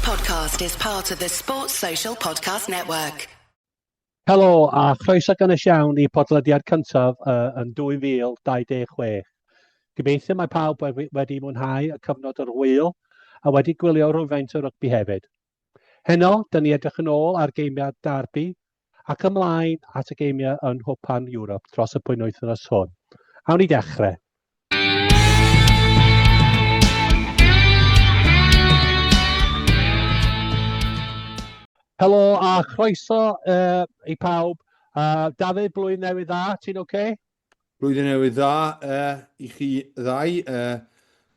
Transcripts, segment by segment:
podcast is part of the Sports Social Podcast Network. Helo a chroeso gynnes iawn i podlediad cyntaf uh, yn 2026. Gobeithio mae pawb wedi, wedi mwynhau y cyfnod yr wyl a wedi gwylio rhywfaint o rygbi hefyd. Heno, dyn ni edrych yn ôl ar geimiau Derby ac ymlaen at y geimiau yn Nghwpan Ewrop dros y penwythnos hwn. Awn ni dechrau. Helo a chroeso uh, i pawb. Uh, Dafydd, blwyddyn newydd dda, ti'n oce? Okay? Blwyddyn newydd dda uh, i chi ddau, uh,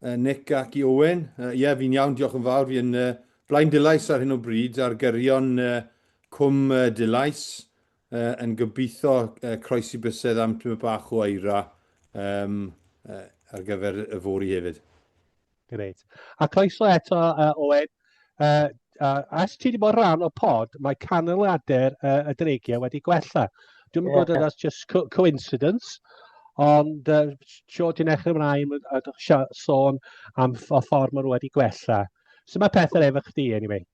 uh, Nick ac i Owen. Ie, uh, yeah, fi'n iawn, diolch yn fawr. Fi'n uh, Blaen Dulais ar hyn o bryd, ar gyrion uh, Cwm uh, Dulais, uh, yn gobeithio uh, croesi bysedd am tyma bach o eira um, uh, ar gyfer y fori hefyd. Grêt. A croeso eto, uh, Owen. Uh, uh, as ti wedi bod rhan o pod, mae canlyniadau'r uh, y dreigiau wedi gwella. Dwi'n yeah. gwybod that's just co coincidence, ond uh, sio ti'n edrych ymlaen a sôn am y ffordd maen nhw wedi gwella. So mae pethau efo chdi, anyway?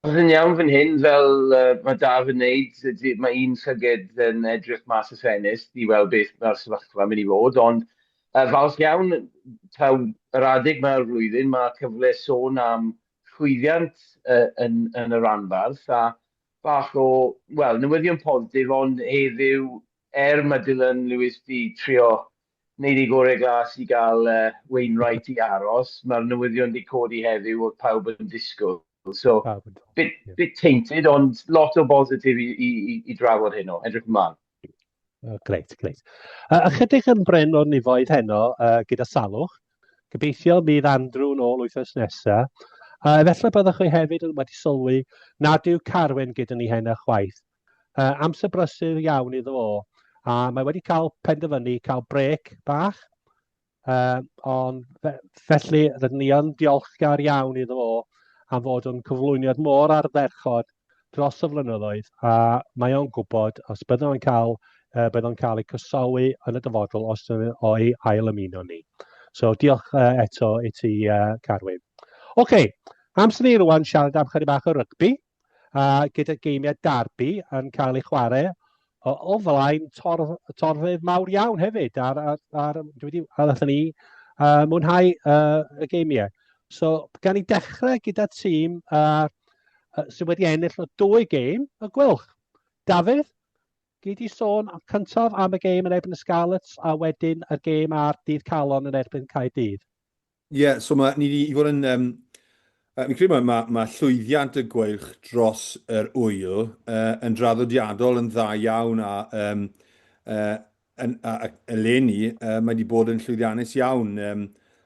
Oedd yn iawn fan hyn, fel uh, mae Daf yn neud, mae un llyged yn edrych mas y ffenest i weld beth mae'r sefyllfa'n mynd i fod, ond uh, falch iawn taw yr adeg mae'r flwyddyn, mae cyfle sôn am llwyddiant uh, yn, yn y rhanbarth, a bach o, wel, newyddion positif, ond heddiw, er mae Dylan Lewis di trio wneud ei gorau glas i gael uh, Wainwright i aros. Mae'r newyddion di codi heddiw oedd pawb yn disgwyl. So, bit, yeah. bit tainted, ond lot o bositif i, i, i, i drafod heno. Edrych ymlaen. Oh, greit, greit. Uh, ychydig yn brin o'r nifoedd heno uh, gyda salwch. Gobeithio bydd Andrew yn ôl wythnos nesaf. Uh, efallai byddwch chi hefyd wedi sylwi nad yw Carwyn gyda ni heno chwaith. Uh, amser brysur iawn iddo fo, a mae wedi cael penderfynu cael brec bach, uh, ond fe, felly rydyn ni yn diolchgar iawn iddo fo am fod yn cyflwyniad mor ardderchog dros y flynyddoedd, a mae o'n gwybod os byddwn yn cael, uh, byddwn yn cael ei cysowi yn y dyfodol os o'i ail ymuno ni. So diolch uh, eto i ti, uh, Carwyn. Oce, okay, amser ni rwan siarad am chydig bach o rygbi. a gyda geimiau derby yn cael eu chwarae o, o flaen torf, torfydd mawr iawn hefyd. Ar, ar, ar, dwi wedi, a wnaethon ni uh, mwynhau uh, y geimiau. So, gan i dechrau gyda tîm uh, sydd wedi ennill o dwy gêm, y Gweilch. Dafydd, gei di sôn cyntaf am y gêm yn erbyn y Scarlets a wedyn y gêm ar Dydd Calon yn erbyn Caerdydd. Ie, yeah, so mae, ni wedi i fod yn... Um, fi'n credu mae, mae, mae llwyddiant y gweilch dros yr ŵyl uh, yn draddodiadol yn dda iawn a, um, uh, yn, a, a eleni uh, mae wedi bod yn llwyddiannus iawn um,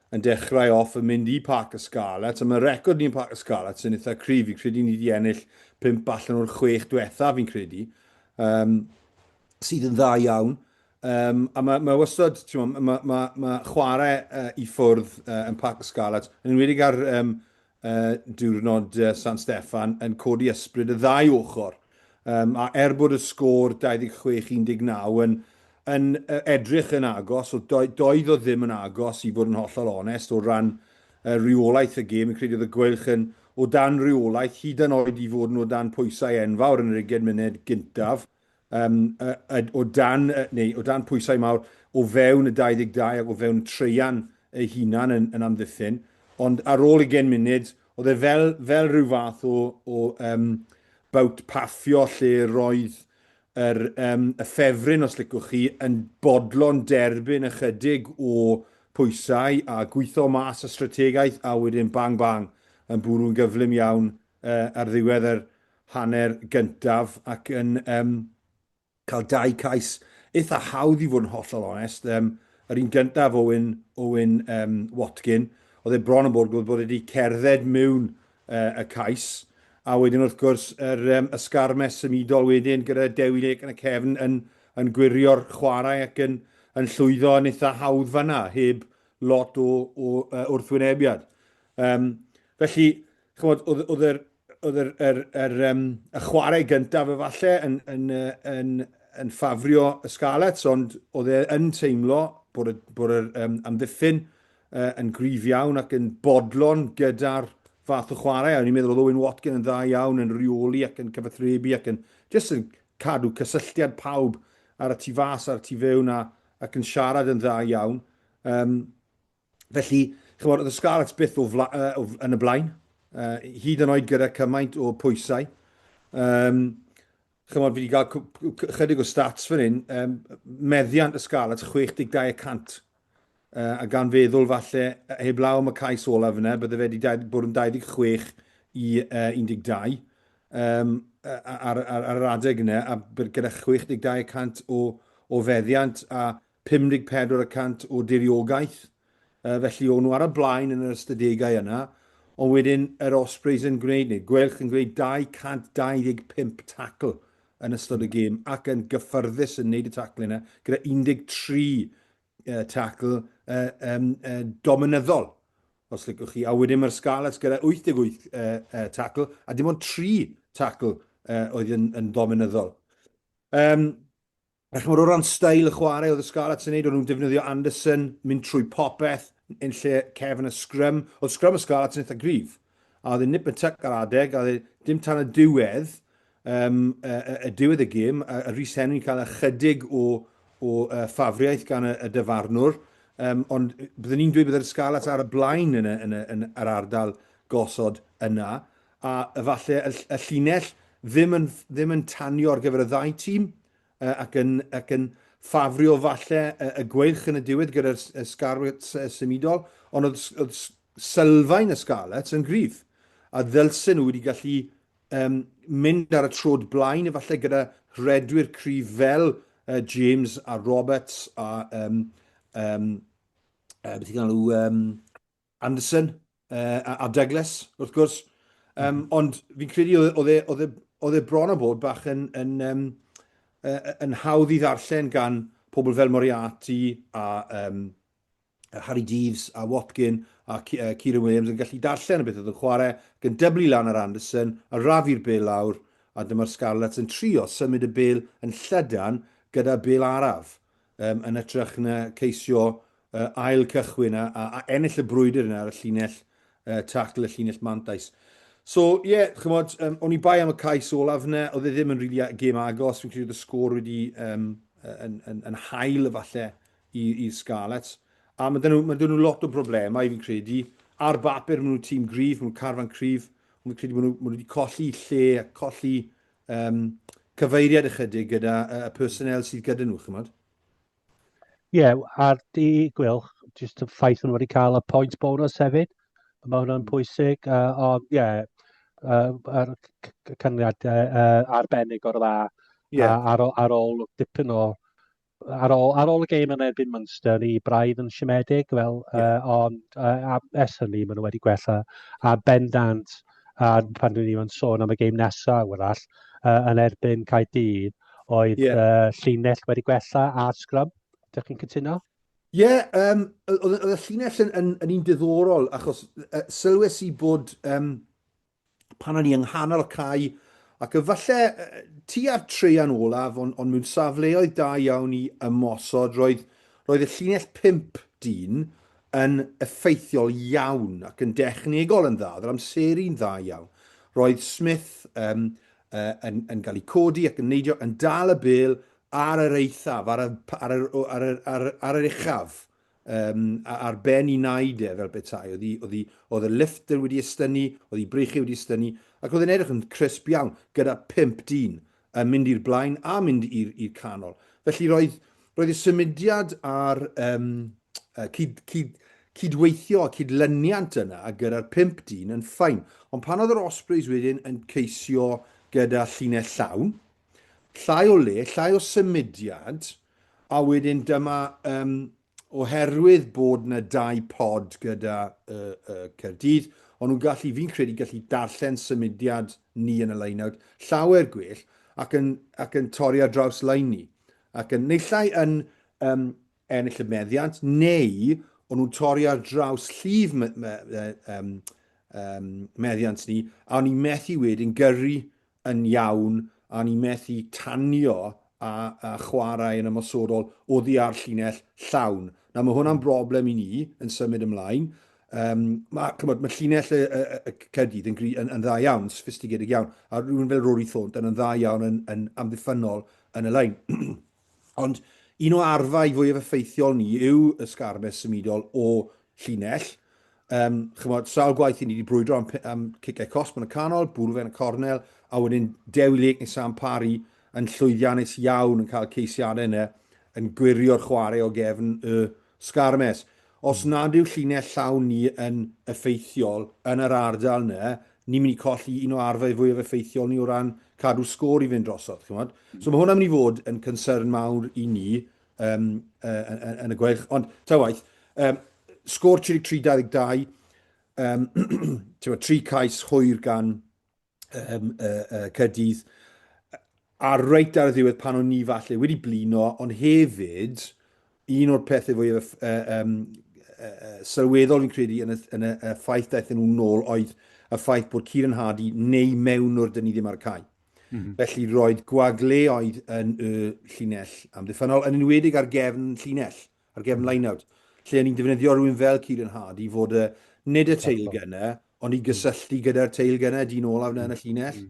yn dechrau off yn mynd i Parc y Scarlets a mae record ni yn Parc y Scarlets yn eitha cryf. Fi'n credu ni wedi ennill 5 allan o'r 6 diwetha fi'n credu, um, sydd yn dda iawn. Um, a mae, mae wastad, ti'n mae, mae, mae, mae chwarae uh, i ffwrdd uh, yn Parc y Scarlets, yn enwedig ar um, uh, diwrnod uh, San Steffan, yn codi ysbryd y ddau ochr. Um, a er bod y sgôr 26-19 yn, yn edrych yn agos, o do, doedd o ddim yn agos i fod yn hollol onest o ran uh, rheolaeth y gêm. Fi'n credu oedd y gweilch yn o dan reolaeth, hyd yn oed i fod yn o dan pwysau enfawr yn yr 20 munud gyntaf. um, o dan, neu o dan pwysau mawr o fewn y 22 ac o fewn y treian ei hunan yn, yn amddiffyn. Ond ar ôl 20 munud, oedd e fel, fel rhyw fath o, o um, bawt paffio lle roedd yr, um, y ffefryn, os licwch chi, yn bodlon derbyn ychydig o pwysau a gweithio mas y strategaeth a wedyn bang bang yn bwrw'n gyflym iawn uh, ar ddiwedd yr hanner gyntaf ac yn um, cael dau cais eitha hawdd i fod yn hollol onest. Um, yr un gyntaf Owen, Owen um, Watkin, oedd e bron yn bod bod wedi cerdded mewn uh, y cais. A wedyn wrth gwrs yr um, ysgarmes symudol wedyn gyda Dewi Lake yn y cefn yn, yn gwirio'r chwarae ac yn, yn llwyddo yn eitha hawdd fanna, heb lot o, o uh, wrthwynebiad. Um, felly, chymod, oedd, oedd yr, oedd yr, yr, yr, um, y chwarae gyntaf efallai yn, yn, yn, yn ffafrio y Scarlets, ond oedd e yn teimlo bod, y, bod yr um, amddiffyn uh, yn gryf iawn ac yn bodlon gyda'r fath o chwarae, a o'n i'n meddwl oedd Owen Watkin yn dda iawn yn rheoli ac yn cyfathrebu ac yn jyst yn cadw cysylltiad pawb ar y tu fas a'r tu fewn a, ac yn siarad yn dda iawn. Um, felly, chymod, oedd y Scarlets byth o fla, uh, o, yn y blaen, uh, hyd yn oed gyda cymaint o pwysau. Um, chymod, fi wedi cael chydig o stats fan hyn, um, meddiant y Scarlets 62 y cant. Uh, a gan feddwl falle, heblaw am y cais olaf yna, bydde fe wedi bod yn 26 i uh, 12 um, ar, ar, ar yr adeg yna, a gyda 62 y cant o, o feddiant a 54 y cant o diriogaeth. Uh, felly o'n nhw ar y blaen yn yr ystadegau yna, ond wedyn yr Ospreys yn gwneud, neu Gweilch yn gwneud 225 tackle yn ystod y gêm ac yn gyffyrddus yn gwneud y tackle yna gyda 13 uh, tackle uh, um, uh, dominyddol, os licwch chi. A wedyn mae'r Scarlets gyda 88 uh, uh, tackle, a dim ond 3 tackle uh, oedd yn, yn dominyddol. Um, a chymod, o ran steil y chwarae oedd y Scarlets yn neud, o'n nhw'n defnyddio Anderson, mynd trwy popeth, yn lle cefn y scrum. Oedd scrum y Scarlets yn eitha gryf. A oedd e'n nip and tuck ar adeg, a oedd e dim tan y diwedd, um, y, y, y diwedd y gêm, a, a Rhys Henry'n cael ychydig o, o uh, ffafriaeth gan y, y dyfarnwr, um, ond byddwn ni'n dweud byddai'r Scarlets ar y blaen yn, y, yn, y, yn yr ardal gosod yna, a efallai y, y llinell ddim yn, ddim yn tanio ar gyfer y ddau tîm, uh, ac, yn, ac yn ffafrio falle y, y gweilch yn y diwedd gyda'r y Scarlets symudol, ond oedd, oedd sylfaen y Scarlets yn gryf, a ddylsen nhw wedi gallu um, mynd ar y trod blaen efallai gyda rhedwyr cryf fel uh, James a Roberts a um, um, uh, beth i'n galw, um, Anderson uh, a, a Douglas, wrth gwrs. Um, mm -hmm. Ond fi'n credu oedd e, oedd e, oedd e bron o bod bach yn, yn, um, uh, yn hawdd i ddarllen gan pobl fel Moriarty a um, Harri Deaves a Watkin a Kieran Williams yn gallu darllen y beth oedd yn chwarae, ac yn dyblu lan ar Anderson, a rafu'r bêl lawr, a dyma'r Scarlets yn trio symud y bêl yn llydan gyda bêl araf, um, yn hytrach na ceisio uh, ail cychwyn a, a, a ennill y brwydr yna ar y llinell uh, tackle, y llinell mantais. So, ie, yeah, chymod, um, o'n i bai am y cais olaf yna, oedd e ddim yn rili really gêm agos, fi'n credu oedd y sgôr wedi um, yn, yn, yn hael efallai i'r Scarlets. A mae dyn nhw, mae dyn nhw lot o broblemau, fi'n credu. Ar bapur, maen nhw'n tîm gryf, maen nhw'n carfan cryf, ond fi'n credu maen nhw, maen nhw wedi colli lle a colli um, cyfeiriad ychydig gyda y uh, personnel sydd gyda nhw, chymod? Ie, yeah, a'r di Gwylch, jyst y ffaith nhw wedi cael y point bonus hefyd, mae hwnna'n mm. pwysig, uh, ond ie, yeah, uh, ar canlyniadau uh, arbennig o'r dda, yeah. ar, ar ôl dipyn o ar ôl, ar ôl y gêm yn erbyn Munster, ni braidd yn siomedig, fel, yeah. uh, ond uh, ers hynny maen nhw wedi gwella, a bendant, a pan dwi ni'n sôn am y gêm nesaf, wrach, uh, yn erbyn Caerdydd, oedd yeah. uh, llinell wedi gwella a sgrym. Ydych chi'n cytuno? Ie, yeah, um, oedd y llinell yn, yn, yn un diddorol, achos uh, sylwes i bod um, pan o'n i yng nghanol y cae, ac efallai tua'r traean olaf, ond, ond mewn safleoedd da iawn i ymosod, roedd, roedd y llinell pump dyn yn effeithiol iawn ac yn dechnegol yn dda, oedd yr amseru'n dda iawn. Roedd Smith um, uh, yn, yn cael ei codi ac yn neidio, yn dal y bêl ar yr eithaf, ar y, ar yr, ar yr, ar, ar yr uchaf um, ar ben i naid e fel petai. Oedd, i, oedd, i, oedd y lift wedi estynnu, oedd i breichiau wedi estynnu, ac oedd e'n edrych yn crisp iawn, gyda pump dyn yn mynd i'r blaen a mynd i'r canol. Felly roedd, roedd y symudiad a'r um, cyd, cyd, cydweithio a cydlyniant yna gyda'r pump dyn yn ffain. Ond pan oedd yr Ospreys wedyn yn ceisio gyda llinell llawn, llai o le, llai o symudiad, A wedyn dyma, um, oherwydd bod yna dau pod gyda uh, uh, Caerdydd, ond nhw'n gallu, fi'n credu, gallu darllen symudiad ni yn y line-out llawer gwell ac yn, ac yn torri ar draws line ni. Ac yn nillai yn um, ennill y meddiant, neu o'n nhw'n torri ar draws llif me, me, um, um, meddiant ni, a o'n i'n methu wedyn gyrru yn iawn a ni methu tanio a, a chwarae yn ymosodol oddi ar llinell llawn. Nawr mae hwnna'n broblem i ni yn symud ymlaen. Um, mae, chymod, mae llinell y, y, y Caerdydd yn, yn, yn dda iawn, sophistigedig iawn, a rhywun fel Rory Thornton yn dda iawn yn, yn amddiffynnol yn y lein. Ond un o arfau fwyaf effeithiol ni yw y sgarmes symudol o llinell. Um, chymod, sawl gwaith i ni wedi brwydro am, am ciciau cosb yn y canol, bwrw fe yn y cornel, a wedyn Dewi Lake neu Sam Parry yn llwyddiannus iawn yn cael ceisiadau yna yn gwirio'r chwarae o gefn y sgarmes. Os nad yw llinell llawn ni yn effeithiol yn yr ardal yna, ni'n mynd i colli un o arfau fwyaf effeithiol ni o ran cadw sgôr i fynd drosodd, chimod? So mae hwnna'n mynd i fod yn concern mawr i ni um, uh, yn y gweilch. Ond, ta waith, um, sgôr 33-22, um, tri cais hwyr gan um, uh, uh, Caerdydd, a reit ar y ddiwedd pan o'n ni falle wedi blino, ond hefyd, un o'r pethau fwyaf uh, um, uh, sylweddol fi'n credu yn y, yn y, y ffaith daethon nhw nôl oedd y ffaith bod Kieran Hardy neu mewnwr dyn ni ddim ar y cae. Mm -hmm. Felly roedd gwagleoedd yn y llinell amddiffynnol, yn enwedig ar gefn llinell ar gefn line-out, lle o'n i'n defnyddio rhywun fel Kieran Hardy i fod y, nid y tail gunner, ond i gysylltu gyda'r tail gunner, dyn olaf yna yn y llinell.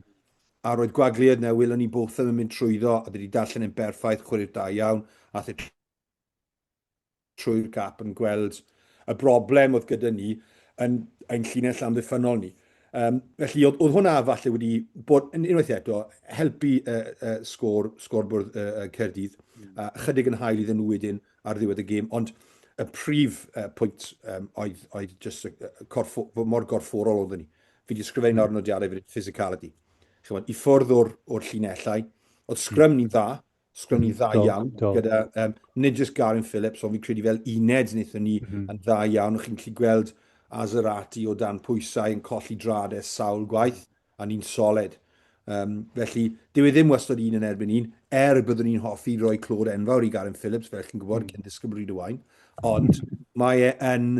A roedd gwagleoedd yna, welon ni Botham yn mynd trwyddo, a wedi darllen e'n berffaith, chwaraewr da iawn, aeth e trwy'r gap yn gweld y broblem oedd gyda ni yn ein llinell amddiffynnol ni. Um, felly oedd, oedd hwnna falle wedi bod, unwaith eto, helpu uh, uh, sgôr, sgôrbwrdd uh, uh, Caerdydd, uh, chydig yn hael iddyn nhw wedyn ar ddiwedd y gêm, ond y prif uh, pwynt um, oedd, oedd just y, y corffo, mor gorfforol oedden ni. Fi wedi ysgrifennu mm. nodiadau fyd physicality. Chymod, i ffwrdd o'r, or llinellau, oedd sgrym ni'n dda, Sgrym ni'n dda iawn, do. gyda um, nid just Garen Phillips, ond fi'n credu fel uned wnaethon ni mm -hmm. yn dda iawn. O'ch chi'n gallu gweld Azarati o dan pwysau yn colli dradau sawl gwaith, a ni'n solid. Um, felly, dyw e ddim wastad un yn erbyn un, er byddwn ni'n hoffi roi clod enfawr i Garen Phillips, fel chi'n gwybod, mm. cyn ddisgybl Rhyd Owain, ond mae e yn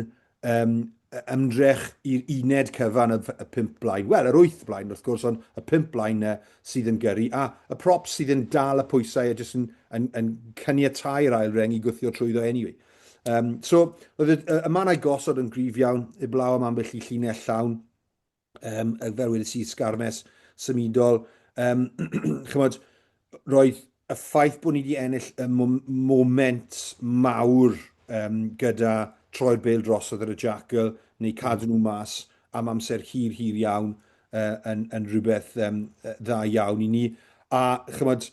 um, ymdrech i'r uned cyfan y, y pump blaen, wel, yr wyth blaen wrth gwrs, ond y pump blaen na sydd yn gyrru, a y props sydd yn dal y pwysau a jyst yn, yn, yn caniatau'r ail reng i gwthio trwyddo anyway. Um, so, oedd y, y, y mannau gosod yn gryf iawn, eblaw am ambell i llinell llawn, um, fel wedes i, sgarmes symudol. Um, chymod, roedd y ffaith bod ni wedi ennill y moment mawr um, gyda troi'r bêl drosodd ar y jackal neu cadw nhw mas am amser hir, hir iawn uh, yn, yn rhywbeth um, dda iawn i ni. A chymod,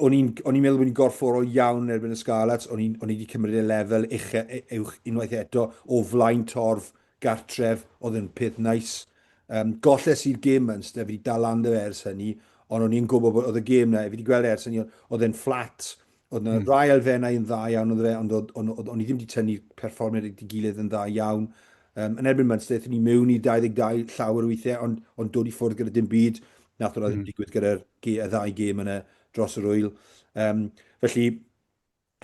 o'n i'n o'n i'n meddwl bod ni'n gorfforol iawn yn erbyn y Scarlets, o'n i'n o'n i wedi cymryd e lefel uche, uwch unwaith eto o flaen torf gartref, oedd yn peth nice. Um, golles i'r gêm Munster, fi wedi dal lan fe ers hynny, ond o'n i'n gwybod bod oedd y gêm na, fi wedi gweld ers hynny, oedd e'n fflat, oedd yna mm. rai elfennau yn dda iawn oedd fe, ond o'n, on, on, on i ddim wedi tynnu perfformiad ei gilydd yn dda iawn. Um, yn erbyn Munster, aethon ni mewn i 22 llawer o weithiau, ond, ond dod i ffwrdd gyda dim byd. Nath hwnna ddim mm. digwydd gyda'r y ddau gêm yna dros yr wyl. Um, felly,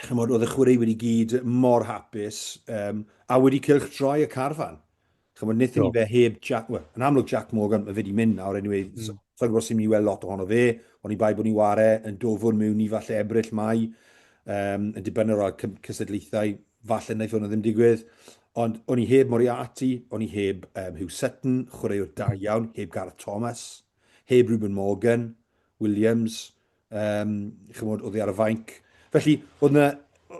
chymod, oedd y chwaraewyr i gyd mor hapus um, a wedi cylchdroi y carfan. Chymod, wnaethon ni fe heb Jack, well, yn amlwg Jack Morgan, mae fe wedi mynd nawr, anyway, mm. so, so gwybod sy'n mynd i weld lot ohono fe, ond i bai bod ni'n ware yn dofwn mewn i falle Ebrill, Mai, um, yn dibynnu ar cystadlaethau, falle wnaeth hwnna ddim digwydd. Ond o'n i heb Moriarty, o'n i heb um, Hugh Sutton, chwaraewr da iawn, heb Gareth Thomas, heb Ruben Morgan, Williams, um, chymod, oddi ar y fainc. Felly, oedd yna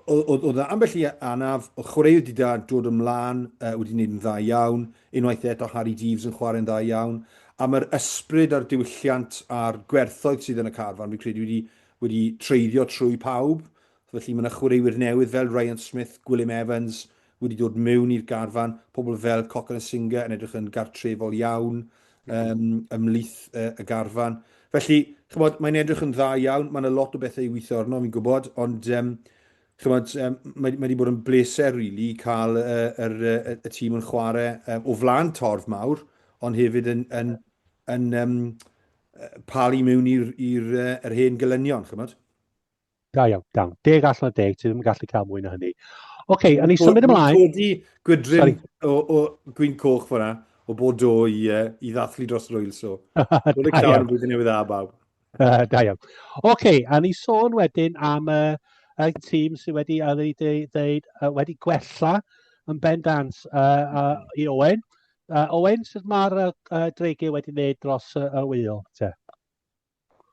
oedd yna ambell i anaf, oedd chwaraewr di da dod ymlaen, uh, wedi gwneud yn dda iawn, unwaith eto Harry Deeves yn chwarae'n dda iawn, a mae'r ysbryd a'r diwylliant a'r gwerthoedd sydd yn y carfan, fi'n credu wedi, wedi treiddio trwy pawb. Felly mae yna chwaraewyr newydd fel Ryan Smith, Gwilym Evans wedi dod mewn i'r garfan, pobl fel Cokanasiga yn edrych yn gartrefol iawn um, ymhlith uh, y garfan. Felly, chymod, mae'n edrych yn dda iawn, mae'n a lot o bethau i weithio arno, fi'n gwybod, ond um, chymod, um, mae, mae wedi bod yn bleser, really, cael uh, yr, y, y tîm yn chwarae um, o flaen torf mawr, ond hefyd yn, yn, yn, yn um, palu mewn i'r i'r hen gelynion, chymod. Da iawn, da iawn. Deg allan o deg, ti ddim yn gallu cael mwy na hynny. Oce, okay, a ni symud ymlaen. Codi gwydryn o, o gwyn coch fyna, o Bordeaux i, uh, i ddathlu dros yr wyl, so. Bod y cael yn blwyddyn newydd dda, bawb. Uh, da iawn. Oce, okay, a ni sôn wedyn am y, uh, y tîm sydd wedi, a ddeud, uh, wedi gwella. yn bendant uh, uh, i Owen. Owen, sut mae'r uh, dreigiau wedi wneud dros y uh, wyl? Te?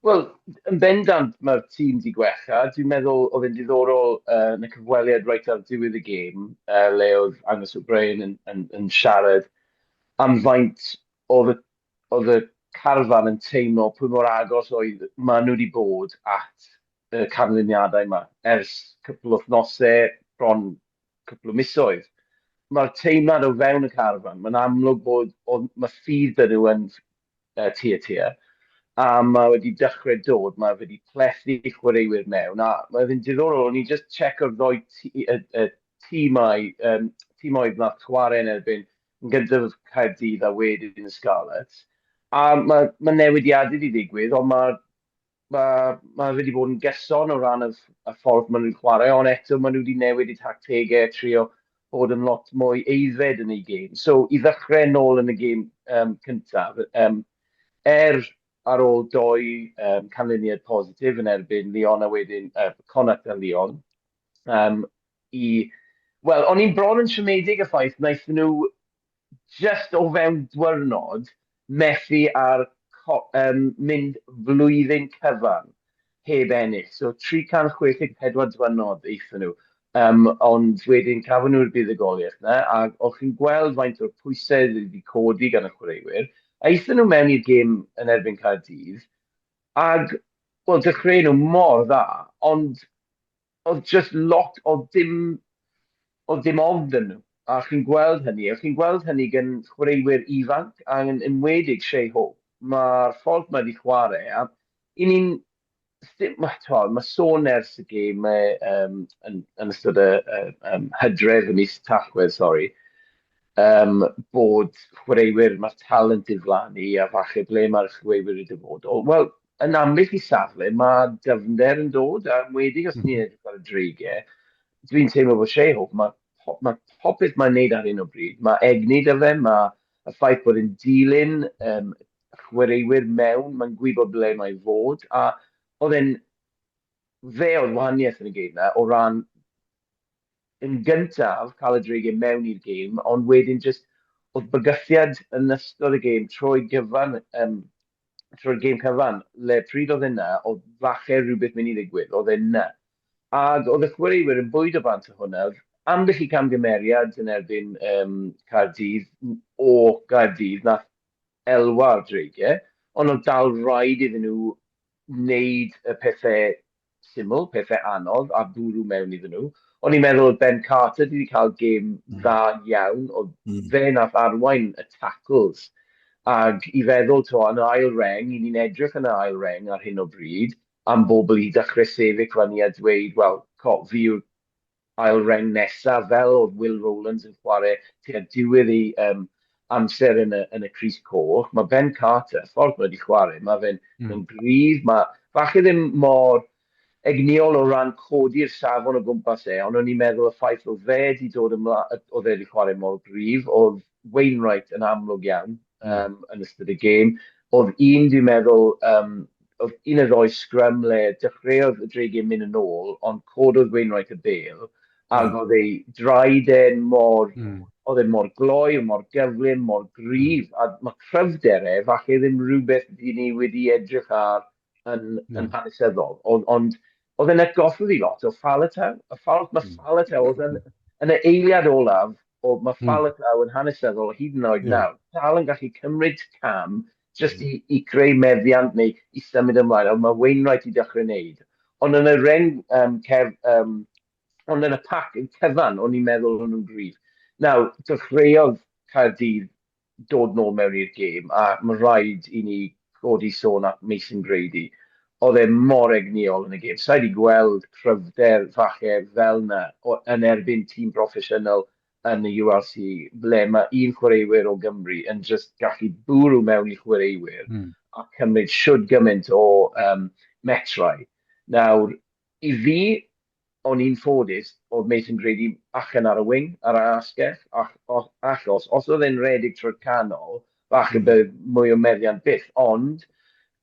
Wel, yn bendant mae'r tîm 'di gwella. Dwi'n meddwl oedd e'n diddorol uh, yn y cyfweliad reit ar diwedd y gêm, uh, le oedd Angus O'Brien yn, yn, yn siarad am faint oedd y, oedd y carfan yn teimlo pwy mor agos oedd maen nhw wedi bod at y canlyniadau yma ers cwpl o wythnosau, bron cwpl o misoedd. Mae'r teimlad o fewn y carfan, mae'n amlwg bod, oedd, mae ffydd 'da nhw yn tua tua, a mae wedi dechrau dod, mae wedi plethu chwaraewyr mewn, a mae fe'n diddorol, o'n i just check o'r ddoi y, y tîmau, tîmoedd nath chwarae yn erbyn yn gyntaf Caerdydd a wedyn y Scarlets, a mae, mae newidiadau wedi digwydd, ond mae mae, mae wedi bod yn gyson o ran y, y ffordd maen nhw'n chwarae, ond eto maen nhw wedi newid eu tactegau, trio bod yn lot mwy aeddfed yn eu gêm. So, i ddechrau nôl yn y gêm cyntaf, er ar ôl doi canlyniad positif yn erbyn Lyon a wedyn Connacht a Lyon, i... Wel, o'n i'n bron yn siomedig y ffaith wnaethon nhw just o fewn diwrnod methu ar mynd flwyddyn cyfan heb ennill. So 364 diwrnod aethon nhw. Ond wedyn cafon nhw'r buddugoliaeth 'na, a o'ch chi'n gweld faint o'r pwysau wedi codi gan y chwaraewyr. Aethon nhw mewn i'r gêm yn erbyn Caerdydd, ag, wel, dechreuon nhw mor dda, ond oedd just lot, oedd dim, oedd dim ofn 'da nhw. A chi'n gweld hynny, a chi'n gweld hynny gan chwaraewyr ifanc, a yn enwedig Shai Hope. Mae'r ffordd mae wedi chwarae, a i ni'n, mae, mae sôn ers y gêm yn, yn ystod y, y hydref, y mis Tachwedd, sori, bod chwaraewyr, mae'r talent diflannu a falle ble mae'r chwaraewyr i dyfodol. Wel, yn ambell i safle, mae dyfnder yn dod, a enwedig os ni'n edrych ar y dreigiau, dwi'n teimlo bod Shai Hope, mae, mae popeth mae'n neud ar hyn o bryd, mae egni 'da fe, mae y ffaith bod e'n dilyn chwaraewyr mewn, mae'n gwybod ble mae fod, a oedd e'n, fe oedd wahaniaeth yn y gêm na, o ran yn gyntaf cael y dreigiau mewn i'r gêm, ond wedyn just oedd bygythiad yn ystod y gêm trwy gyfan, trwy'r gêm cyfan, le pryd oedd yna, oedd falle rhywbeth mynd i ddigwydd, oedd e yna. Ac oedd y chwaraewyr yn bwydo bant o hwnna, oedd ambell i camgymeriad yn erbyn Caerdydd, o Gaerdydd, nath elwa'r dreigiau, ond oedd dal rhaid iddyn nhw wneud y pethau syml, pethau anodd, a bwrw mewn iddyn nhw. O'n i'n meddwl oedd Ben Carter wedi cael gêm dda iawn, oedd fe nath arwain y tackles. Ac i feddwl, to, yn y ail reng, i ni'n edrych yn y ail reng ar hyn o bryd, am bobl i dechrau sefyll fyny a dweud, wel, fi yw'r ail reng nesaf, fel oedd Will Rowlands yn chwarae tua diwedd ei amser yn y, yn y crys coch. Mae Ben Carter, ffordd mae wedi chwarae, mae fe'n gryf, mae falle ddim mor egnïol o ran codi'r safon o gwmpas e, ond o'n i'n meddwl y ffaith oedd fe wedi dod ymlaen, oedd e wedi chwarae mor gryf, oedd Wainwright yn amlwg iawn yn ystod y gêm. Oedd un, dwi'n meddwl, oedd un o'r ddoi scrum le dechreuodd y dreigiau mynd yn ôl, ond cododd Wainwright y bêl, ac oedd ei draed e'n mor, oedd e'n mor gloi, mor gyflym, mor gryf, a mae cryfder e, falle ddim rhywbeth i ni wedi edrych ar yn, yn hanesyddol. Ond, ond oedd e'n atgoffa fi lot o Faletau. Y ffordd mae Faletau, oedd yn, yn y eiliad olaf, o, mae Faletau yn hanesyddol hyd yn oed nawr, dal yn gallu cymryd cam jyst i creu meddiant neu i symud ymlaen, ond mae Wainwright i dechrau wneud. Ond yn y reng cef, ond yn y pac cyfan, o'n i'n meddwl o'n nhw'n gryf. Nawr, dechreuodd Caerdydd dod nôl mewn i'r gêm, a mae rhaid i ni godi sôn at Mason Grady. Oedd e mor egnïol yn y gêm. Sa i wedi gweld cryfder falle fel yna yn erbyn tîm proffesiynol yn y URC, ble mae un chwaraewyr o Gymru yn just gallu bwrw mewn i chwaraewyr a cymryd siwd gymaint o metrau. Nawr, i fi, o'n i'n ffodus, oedd Mason Grady allan ar y wing, ar y asgell, achos os oedd e'n rhedeg trwy'r canol, falle bydd mwy o meddiant byth, ond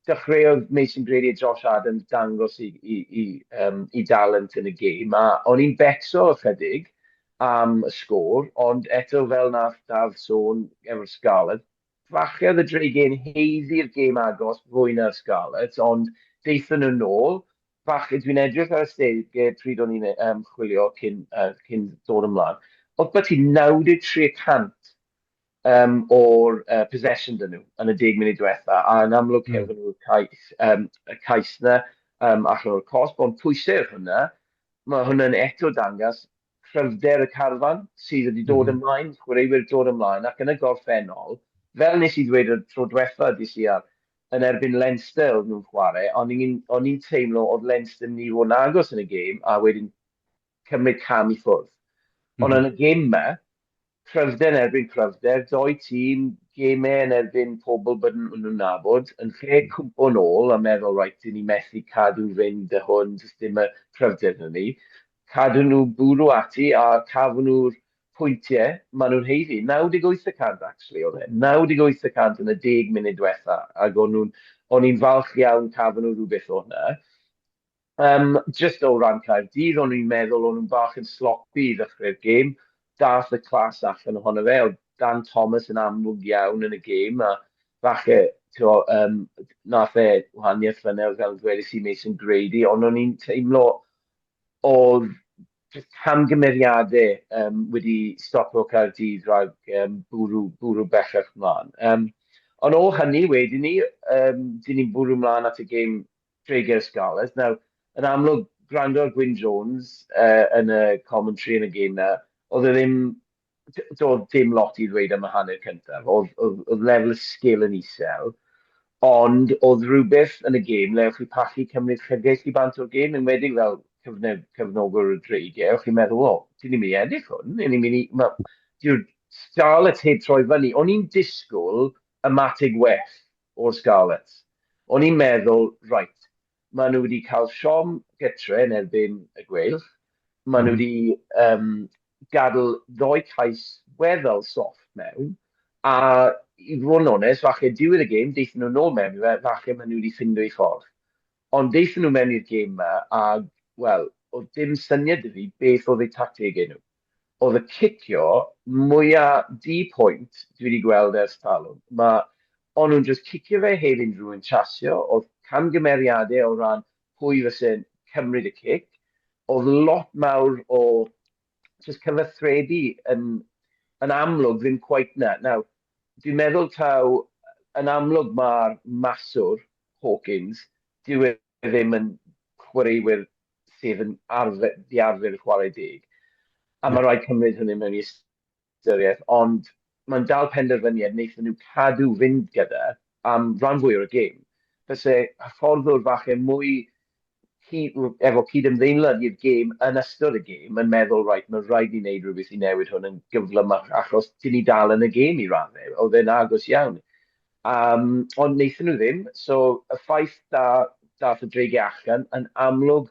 dechreuodd Mason Grady a Josh Adams dangos i, i, i, um, i dalent yn y gêm, a o'n i'n becso ychydig. am y sgôr, ond eto fel nath Daf sôn efo'r Scarlets, falle oedd y Dreigiau'n haeddu'r gêm agos fwy na'r Scarlets, ond daethon nhw nôl. Falle, dwi'n edrych ar y stadegau pryd o'n i'n um, chwilio cyn, uh, cyn dod ymlaen, oedd byti 93 y cant um, o'r uh, possession dyn nhw yn y 10 munud diwetha, a yn amlwg cefn nhw'r cais, um, y cais na um, allan o'r cosb, ond pwysau oedd hwnna, mae hwnna'n eto dangos cryfder y carfan sydd wedi dod ymlaen, chwaraewyr dod ymlaen, ac yn y gorffennol, fel nes i ddweud y tro diwetha DCR, yn erbyn Leinster oedd nhw'n chwarae, o'n i'n o'n i'n teimlo oedd Leinster yn mynd i fod yn agos yn y gêm a wedyn cymryd cam i ffwrdd. Ond yn y gêm 'ma, cryfder yn erbyn cryfder, doi tîm, gemau yn erbyn pobl bod nhw'n nabod, yn lle cwmpo nôl a meddwl, reit, dyn ni methu cadw fynd â hwn, does dim y cryfder 'na ni. Cadw nhw bwrw ati a cafon nhw'r pwyntiau maen nhw'n haeddu. 98 y cant, actually, oedd e. 98 y cant yn y deg munud diwetha, ac o'n nhw'n, o'n i'n falch iawn cafon nhw rhywbeth o hwnna. Um, just o ran Caerdydd, o'n i'n meddwl o'n nhw'n bach yn sloppy i ddechrau'r gêm. Dath y clas allan ohono fe, oedd Dan Thomas yn amlwg iawn yn y gêm, a falle, t'wo, um, nath e wahaniaeth fyna, fel dwedais i Mason Grady, ond o'n i'n teimlo oedd just camgymeriadau um, wedi stopio Caerdydd rhag um, bwrw, bwrw bellach mlaen. Um, ond o hynny wedyn ni, um, dyn ni'n bwrw mlaen at y gêm Dreigiau'r Scarlets. Nawr, yn amlwg, gwrando ar Gwyn Jones uh, yn y commentary yn y gêm na, oedd e ddim, doedd dim lot i ddweud am y hanner cyntaf. Oedd, oedd, oedd lefel y sgil yn isel, ond oedd rhywbeth yn y gêm le o'ch chi pallu cymryd llygaid chi bant o'r gêm, enwedig fel cyfne, cyfnogwr y Dreigiau, o'ch chi'n meddwl, o, dyn ni'n mynd i ennill hwn, dyn ni'n mynd i... Ma, dyw'r Scarlets heb troi fyny. O'n i'n disgwyl ymateb well o'r Scarlets. O'n i'n meddwl, reit, maen nhw wedi cael siom gytre yn erbyn y Gweilch, maen nhw wedi um, gadael ddoi cais weddol soft mewn, a i fod yn onest, falle diwedd y gêm, deithon nhw nôl mewn i fe, falle maen nhw wedi ffindo eu ffordd. Ond deithon nhw mewn i'r gêm 'ma a, wel, oedd dim syniad 'da fi beth oedd eu tactegau nhw. Oedd y cicio mwya di-pwynt dwi wedi gweld ers talwm. Ma', o'n nhw'n jyst cicio fe heb unrhyw un chasio, oedd camgymeriadau o ran pwy fyse'n cymryd y cic, oedd lot mawr o jyst cyfathrebu yn, yn amlwg ddim cweit 'na. Nawr, dwi'n meddwl taw yn amlwg mae'r maswr, Hawkins, dyw e ddim yn chwaraewyr sydd yn arfer, di arfer chwarae deg. A mae rhaid cymryd hynny mewn i ystyriaeth, ond mae'n dal penderfyniad wnaethon nhw cadw fynd gyda am rhan fwy o'r gêm. Fyse hyfforddwr falle mwy efo cydymdeimlad i'r gêm yn ystod y gêm yn meddwl, reit, mae rhaid ni wneud rhywbeth i newid hwn yn gyflymach achos dyn ni dal yn y gêm i raddau. Oedd e'n agos iawn. Um, ond wnaethon nhw ddim, so y ffaith da, dath y dreigiau allan, yn amlwg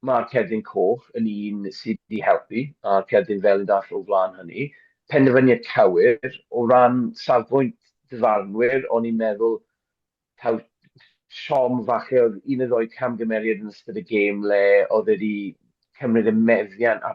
mae'r cerdyn coch yn un sydd wedi helpu, a'r cerdyn felyn dath o flaen hynny. Penderfyniad cywir, o ran safbwynt dyfarnwyr, o'n i'n meddwl taw siom falle oedd un neu ddou camgymeriad yn ystod y gêm le oedd e wedi cymryd y meddiant a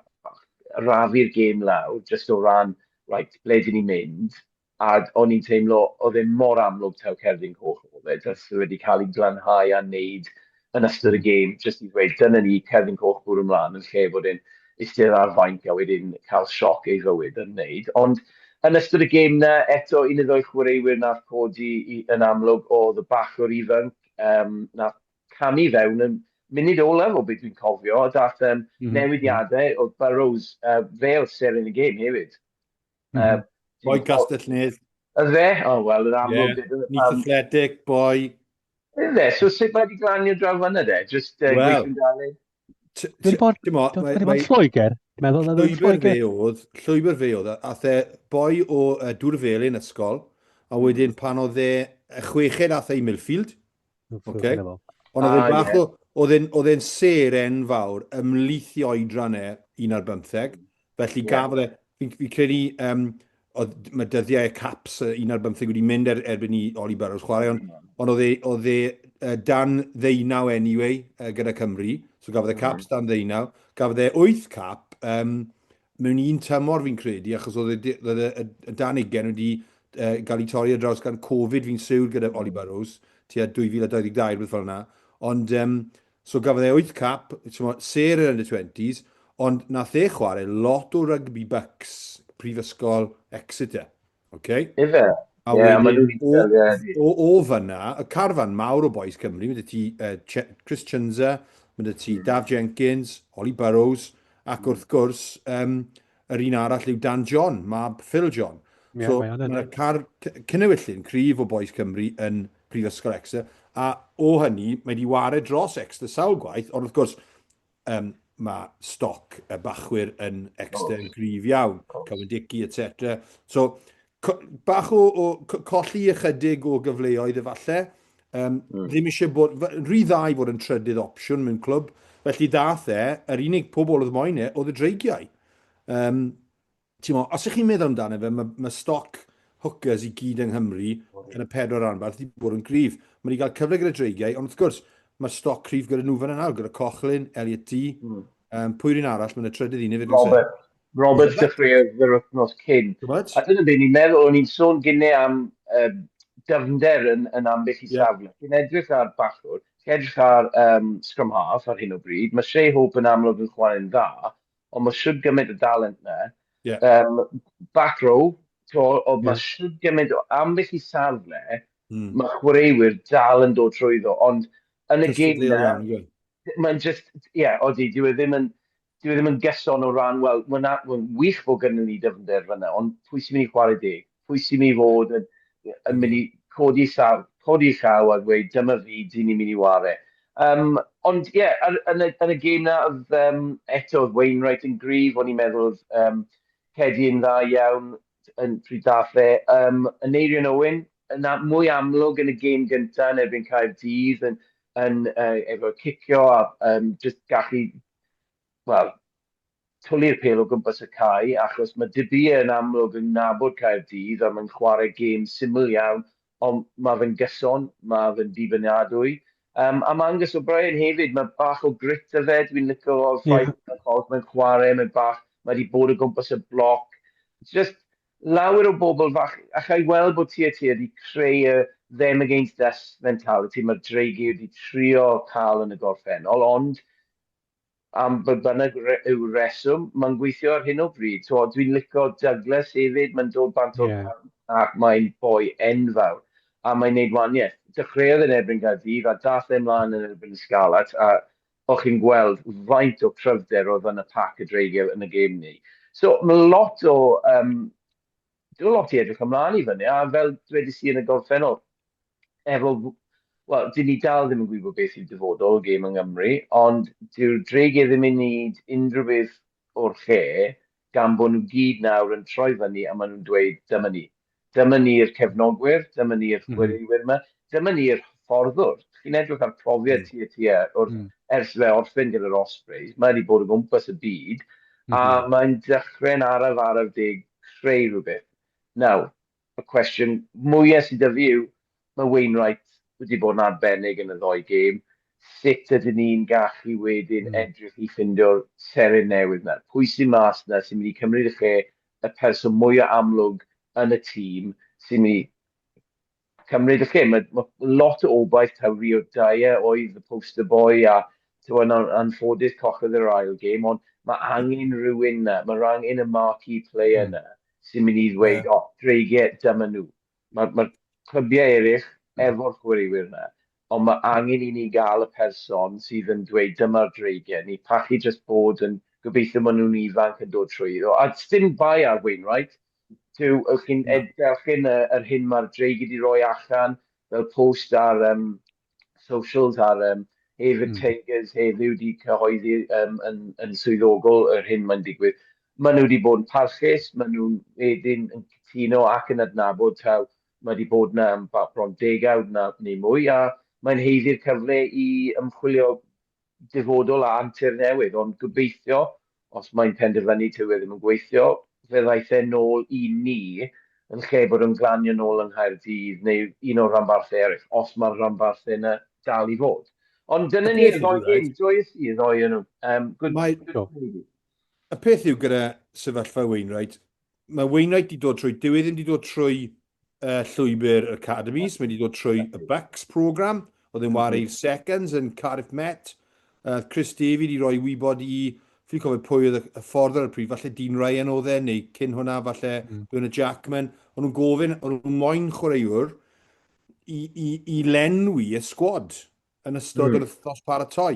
arafu'r gêm lawr, jyst o ran, right, ble dyn ni'n mynd? A o'n i'n teimlo, oedd e mor amlwg taw cerdyn coch oedd e, jyst wedi cael ei glanhau a wneud yn ystod y gêm, jyst i ddweud, dyna ni, cerdyn coch bwrw ymlaen, yn lle bod e'n eistedd ar fainc a wedyn cael sioc ei fywyd yn wneud. Ond yn ystod y gêm 'na, eto un neu ddou chwaraewyr nath codi i, yn amlwg oedd y bachwr ifanc um, nath camu fewn yn munud olaf o beth dwi'n cofio, a dath um, mm -hmm. newidiadau, oedd Burrows, uh, fe oedd seren y gêm hefyd. Mm -hmm. uh, boi Castell Nedd. Oedd fe? O, oh, wel, yn amlwg. Yeah. Neath Athletic, boi. Yfe, so sut mae wedi glanio draw fanna de? Just uh, well, gweithio'n galed? Dwi'n bod, dwi'n bod Lloegr. Dwi'n meddwl na Llwybr fe oedd, llwybr fe oedd, ath e boi o uh, Dŵr Felin ysgol, a wedyn pan oedd e chweched ath e i Millfield. Okay. Ond oedd e'n bach o, oedd e'n sêr enfawr ymhlith i oedran e, un ar bymtheg. Felly yeah. gafodd e, fi'n fi credu, um, oedd, mae dyddiau y caps un ar bymtheg wedi mynd er, erbyn i Oli Burrows chwarae, ond, mm. ond oedd e, oedd e dan ddeunaw anyway uh, gyda Cymru, so gafodd e caps dan ddeunaw, gafodd e wyth cap, um, mewn un tymor fi'n credu, achos oedd e, oedd e, y, y dan ugen wedi uh, gael ei torri ar draws gan Covid fi'n siwr gyda mm. Oli Burrows, tua 2022, rhywbeth fel yna. Ond, um, so gafodd e 8 cap, ser yr under 20s, ond nath e chwarae lot o rugby bucks Prifysgol Exeter. Okay? Ife? A yeah, wedyn, o, o, o fyna, y carfan mawr o boys Cymru, mae ti uh, Chris Chunza, mae ti Daf Jenkins, Ollie Burrows, ac wrth gwrs, um, yr un arall yw Dan John, mab Phil John. Yeah, so, mae yna car cynewyllyn cryf o boys Cymru yn Prifysgol Exeter, a o hynny, mae wedi ware dros Exeter sawl gwaith, ond wrth gwrs, um, mae stoc y bachwyr yn Exeter yn gryf iawn, Cowan Dickey, etc. So, bach o, o colli ychydig o gyfleoedd efallai. Um, mm. Ddim eisiau bod, rhy dda i fod yn trydydd opsiwn mewn clwb. Felly dath e, yr unig pobl oedd moyn e, oedd y dreigiau. Um, Ti'n os ych chi'n meddwl amdano fe, mae, mae stoc hookers i gyd yng Nghymru yn y pedwar ranbarth wedi bod yn gryf. Mae wedi cael cyfle gyda Dreigiau, ond wrth gwrs, mae stoc cryf gyda nhw fan yna, gyda Cochlin, Elliot Dee, mm. um, pwy'r un arall, mae'n y trydydd un hefyd. Robert. Robert dechreuodd yr wythnos cyn. A dyna beth ni'n meddwl, o'n i'n sôn gynne am uh, dyfnder yn, yn ambell i safle. Yeah. Ti'n edrych ar bachwr, ti'n edrych ar um, scrum half ar hyn o bryd, mae Shea Hope yn amlwg yn chwarae'n dda, ond mae shwd gymaint o dalent 'na. Yeah. Um, back row, to, o, mae yeah. shwd gymaint o ambell i safle, mm. mae chwaraewyr dal yn dod trwyddo, ond yn y gêm na, mae'n just, ie, yeah, odi, dyw e ddim yn, dyw e ddim yn gyson o ran, wel, mae'n ma wych bod gennym ni dyfnder fyna, ond pwy sy'n mynd i chwarae deg? Pwy sy'n mynd i fod yn, yn mynd i codi, saf, codi llaw a dweud, dyma fi, dyn ni'n mynd i ware. Um, ond ie, yeah, yn, y, yn y gêm na, oedd, um, eto oedd Wainwright yn gryf, o'n i'n meddwl oedd um, Cedi yn dda iawn yn pryd dath e. Um, Aneurin Owen, yn mwy amlwg yn y gêm gyntaf yn erbyn Caerdydd, yn, yn, uh, efo cicio a um, just gallu, wel, twli'r pêl o gwmpas y cae, achos mae De Beer yn amlwg yn nabod Caerdydd a mae'n chwarae gêm syml iawn, ond mae fe'n gyson, mae fe'n dibynadwy. Um, a mae Angus O'Brien hefyd, mae bach o grit 'da fe, dwi'n licio o'r ffaith yeah. ffordd mae'n chwarae, mae'n bach, mae wedi bod o gwmpas y bloc. It's just lawer o bobl fach, allai weld bod TAT wedi creu y them against us mentality mae'r Dreigiau wedi trio cael yn y gorffennol, ond am be bynnag yw'r reswm, mae'n gweithio ar hyn o bryd. So, dwi'n licio Douglas hefyd, mae'n dod bant o'r yeah. ac mae'n boi enfawr, a mae'n neud waniaeth. Dechreuodd yn erbyn Gaerdydd a dath e mlaen yn erbyn y Scarlets, a o'ch chi'n gweld faint o cryfder oedd yn y pac y Dreigiau yn y gêm ni. So, mae lot o, um, dwi'n lot i edrych ymlaen i fyny, a fel dwedais i yn y gorffennol, efo, wel, dyn ni dal ddim yn gwybod beth yw dyfodol y gêm yng Nghymru, ond dyw'r Dreigiau ddim yn neud unrhyw beth o'r lle, gan bod nhw gyd nawr yn troi fyny a maen nhw'n dweud, dyma ni. Dyma ni'r cefnogwyr, dyma ni'r mhm. chwaraewyr yma, dyma ni'r hyfforddwr. Chi'n edrych ar profiad mm. Tia wrth, ers fe orffen gyda'r Ospreys, mae wedi bod o gwmpas y byd, mm -hmm. a mhm. mae'n dechrau'n araf araf deg creu rhywbeth. Nawr, y cwestiwn mwyaf sydd 'da fi yw, mae Wainwright wedi bod yn arbennig yn y ddou gêm, sut ydyn ni'n gallu wedyn mm. edrych i ffindio'r seren newydd 'na? Pwy sy'n mas 'na sy'n mynd i cymryd y lle y person mwyaf amlwg yn y tîm sy'n mynd i cymryd y lle? Mae, mae lot o obaith taw Rio Dyer oedd y poster boy a yn anffodus collodd yr ail gêm, ond mae angen rhywun 'na, mae angen y marquee player 'na sy'n mynd i ddweud, yeah. o, Dreigiau, dyma nhw. Mae'r ma clybiau eraill efo'r chwaraewyr yna, ond mae angen i ni gael y person sydd yn dweud dyma'r Dreigiau. Ni pallu jyst bod yn gobeithio maen nhw'n ifanc yn dod trwyddo. A dim bai ar Wainwright. Dyw, ych chi'n darllen yr hyn mae'r Dreigiau wedi rhoi allan fel post ar um, socials ar um, hefyd mm. Tigers heddiw wedi cyhoeddi um, yn, yn swyddogol yr hyn mae'n digwydd. Maen nhw wedi bod yn parchus, maen nhw'n wedyn yn cytuno ac yn adnabod taw mae wedi bod yna am bron degawd na, neu mwy, a mae'n haeddu'r cyfle i ymchwilio dyfodol a antur newydd, ond gobeithio, os mae'n penderfynu taw e ddim yn gweithio, fe ddaeth e nôl i ni yn lle bod o'n glanio nôl yng Nghaerdydd neu un o'r rhanbarthau eraill, os mae'r rhanbarthau yna dal i fod. Ond dyna ni y ddou gêm, joies i y ddou o nhw. Um, good, Mae, good y peth yw gyda sefyllfa Wainwright, mae Wainwright wedi dod trwy, dyw e ddim wedi dod trwy uh, llwybr yr academies, mae wedi dod trwy y Bucks program, oedd e'n wario i'r seconds yn Cardiff Met. Uh, Chris Davey wedi rhoi wybod i, fi'n cofio pwy oedd y ffordd ar y pryd, falle Dean Ryan oedd e, neu cyn hwnna, falle mm. Bernard Jackman. O'n nhw'n gofyn, o'n nhw'n moyn chwaraewr i, i, i lenwi y sgwad yn ystod mm. yr wythnos paratoi.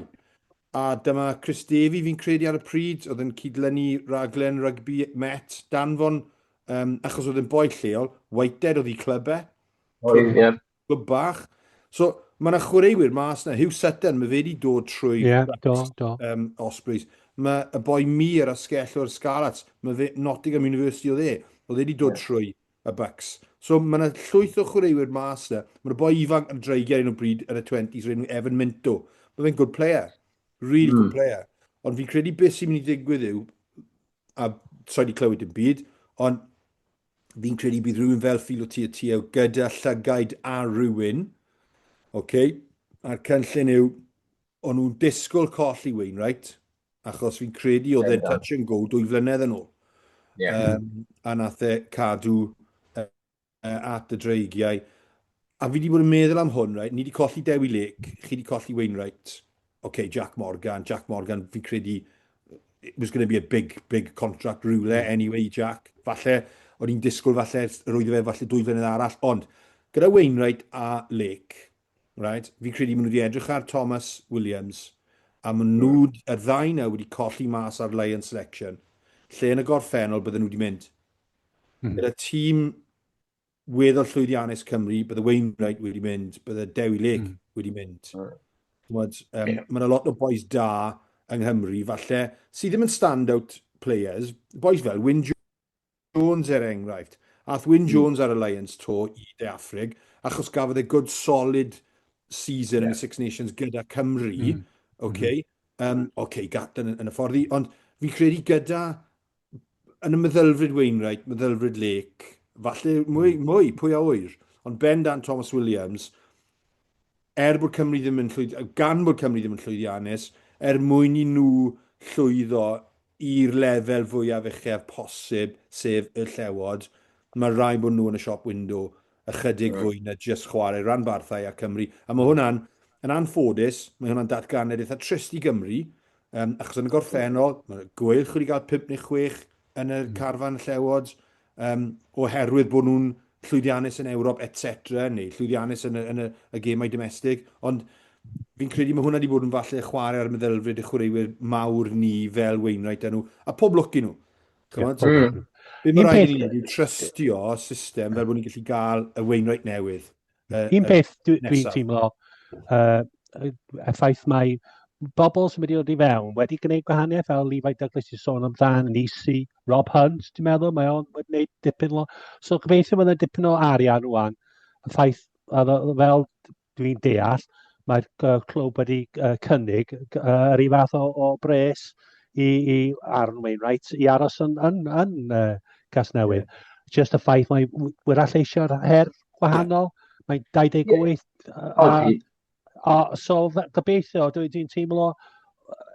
A dyma Chris Davey fi'n credu ar y pryd, oedd yn cydlynu raglen rygbi Met, danfon, um, achos oedd yn boi lleol, Whitehead oedd ei clybau. E. Oedd, ie. Clwb bach. So, mae yna chwaraewyr mas yna. Hugh Sutton, mae fe wedi dod trwy yeah, do, do. Um, Ospreys. Mae y boi Mir a sgell o'r Scarlets, mae fe Nottingham University oedd e. Oedd e wedi dod yeah. trwy y Bucks. So mae yna llwyth o chwaraewyr mas yna. Mae yna boi ifanc yn dreigiau ar un o bryd yn y 20s, o'r enw Evan Minto. Mae fe'n good player. Really mm. good player. Ond fi'n credu beth sy'n mynd i ddigwydd yw, a sa'i wedi clywed dim byd, ond fi'n credu bydd rhywun fel Philo Tiatio gyda llygaid a rhywun, okay? a'r cynllun yw, o'n nhw'n disgwyl colli Wainwright, achos fi'n credu oedd e'n touch and go dwy flynedd yn ôl. Yeah. Um, a nath e cadw uh, at y dreigiau. A fi wedi bod yn meddwl am hwn, right? Ni wedi colli Dewi Lake, chi wedi colli Wainwright. OK, Jack Morgan, Jack Morgan, fi'n credu it was going to be a big, big contract rhywle mm. anyway, Jack. Falle, o'n i'n disgwyl falle, yr oedd fe falle dwy flynedd arall, ond gyda Wainwright a Lake, Right? Fi'n credu maen nhw wedi edrych ar Thomas Williams, a maen nhw, mm. y ddau na wedi colli mas ar Lion Selection, lle yn y gorffennol bydden nhw wedi mynd. Mm. Gyda tîm weddol llwyddiannus Cymru, bydde Wainwright wedi mynd, bydde Dewi Lake mm. wedi mynd. Mm. Ch'mod, um, yeah. Mae yna lot o boys da yng Nghymru, falle, sydd ddim yn stand-out players, boys fel Wyn Jones er enghraifft. Ath Wyn mm. Jones ar y Lions to i De Affrig, achos gafodd e good solid season yeah. yn y Six Nations gyda Cymru. Mm. Okay. Mm. Um, okay, Gatland yn, yn y ffordd i, ond fi'n credu gyda, yn y meddylfryd Wainwright, meddylfryd Lake, falle mwy, mm. mwy, pwy a wyr, ond bendant Thomas Williams, er bod Cymru ddim yn llwyd, gan bod Cymru ddim yn llwyddiannus, er mwyn i nhw llwyddo i'r lefel fwyaf uchaf posib, sef y Llewod, mae rhaid bod nhw yn y shop window ychydig fwy na jyst chwarae ranbarthau a Cymru. A mae hwnna'n, yn anffodus, mae hwnna'n datganiad eitha trist i Gymru, um, achos yn y gorffennol, mae Gweilch wedi cael 5 neu 6 yn y carfan Llewod, um, oherwydd bod nhw'n llwyddiannus yn Ewrop, etc., neu llwyddiannus yn y, yn y, y gemau domestig. Ond fi'n credu mae hwnna wedi bod yn falle chwarae ar y meddylfryd y chwaraewyr mawr ni fel Wainwright a nhw, a pob lwc i nhw. Chymod? Yeah, mm. Be mae rhaid i ni yw trystio system fel bod ni'n gallu gael y Wainwright newydd. Uh, Un peth dwi'n dwi teimlo, uh, y ffaith mae bobl sy'n mynd i ddod i fewn wedi gwneud gwahaniaeth fel Levi Douglas i sôn amdan, Nisi, Rob Hunt, ti'n meddwl, mae o'n wedi gwneud dipyn o... So gobeithio mae yna dipyn o arian rwan. Y ffaith, fel dwi'n deall, mae'r uh, clwb wedi uh, cynnig uh, yr un fath o, o bres i, i Aaron Wainwright i aros yn, yn, yn uh, Casnewydd. Yeah. Just y ffaith mae wyrall eisiau'r her gwahanol, yeah. mae'n 28. Yeah. A, a, so gobeithio, dwi'n dwi teimlo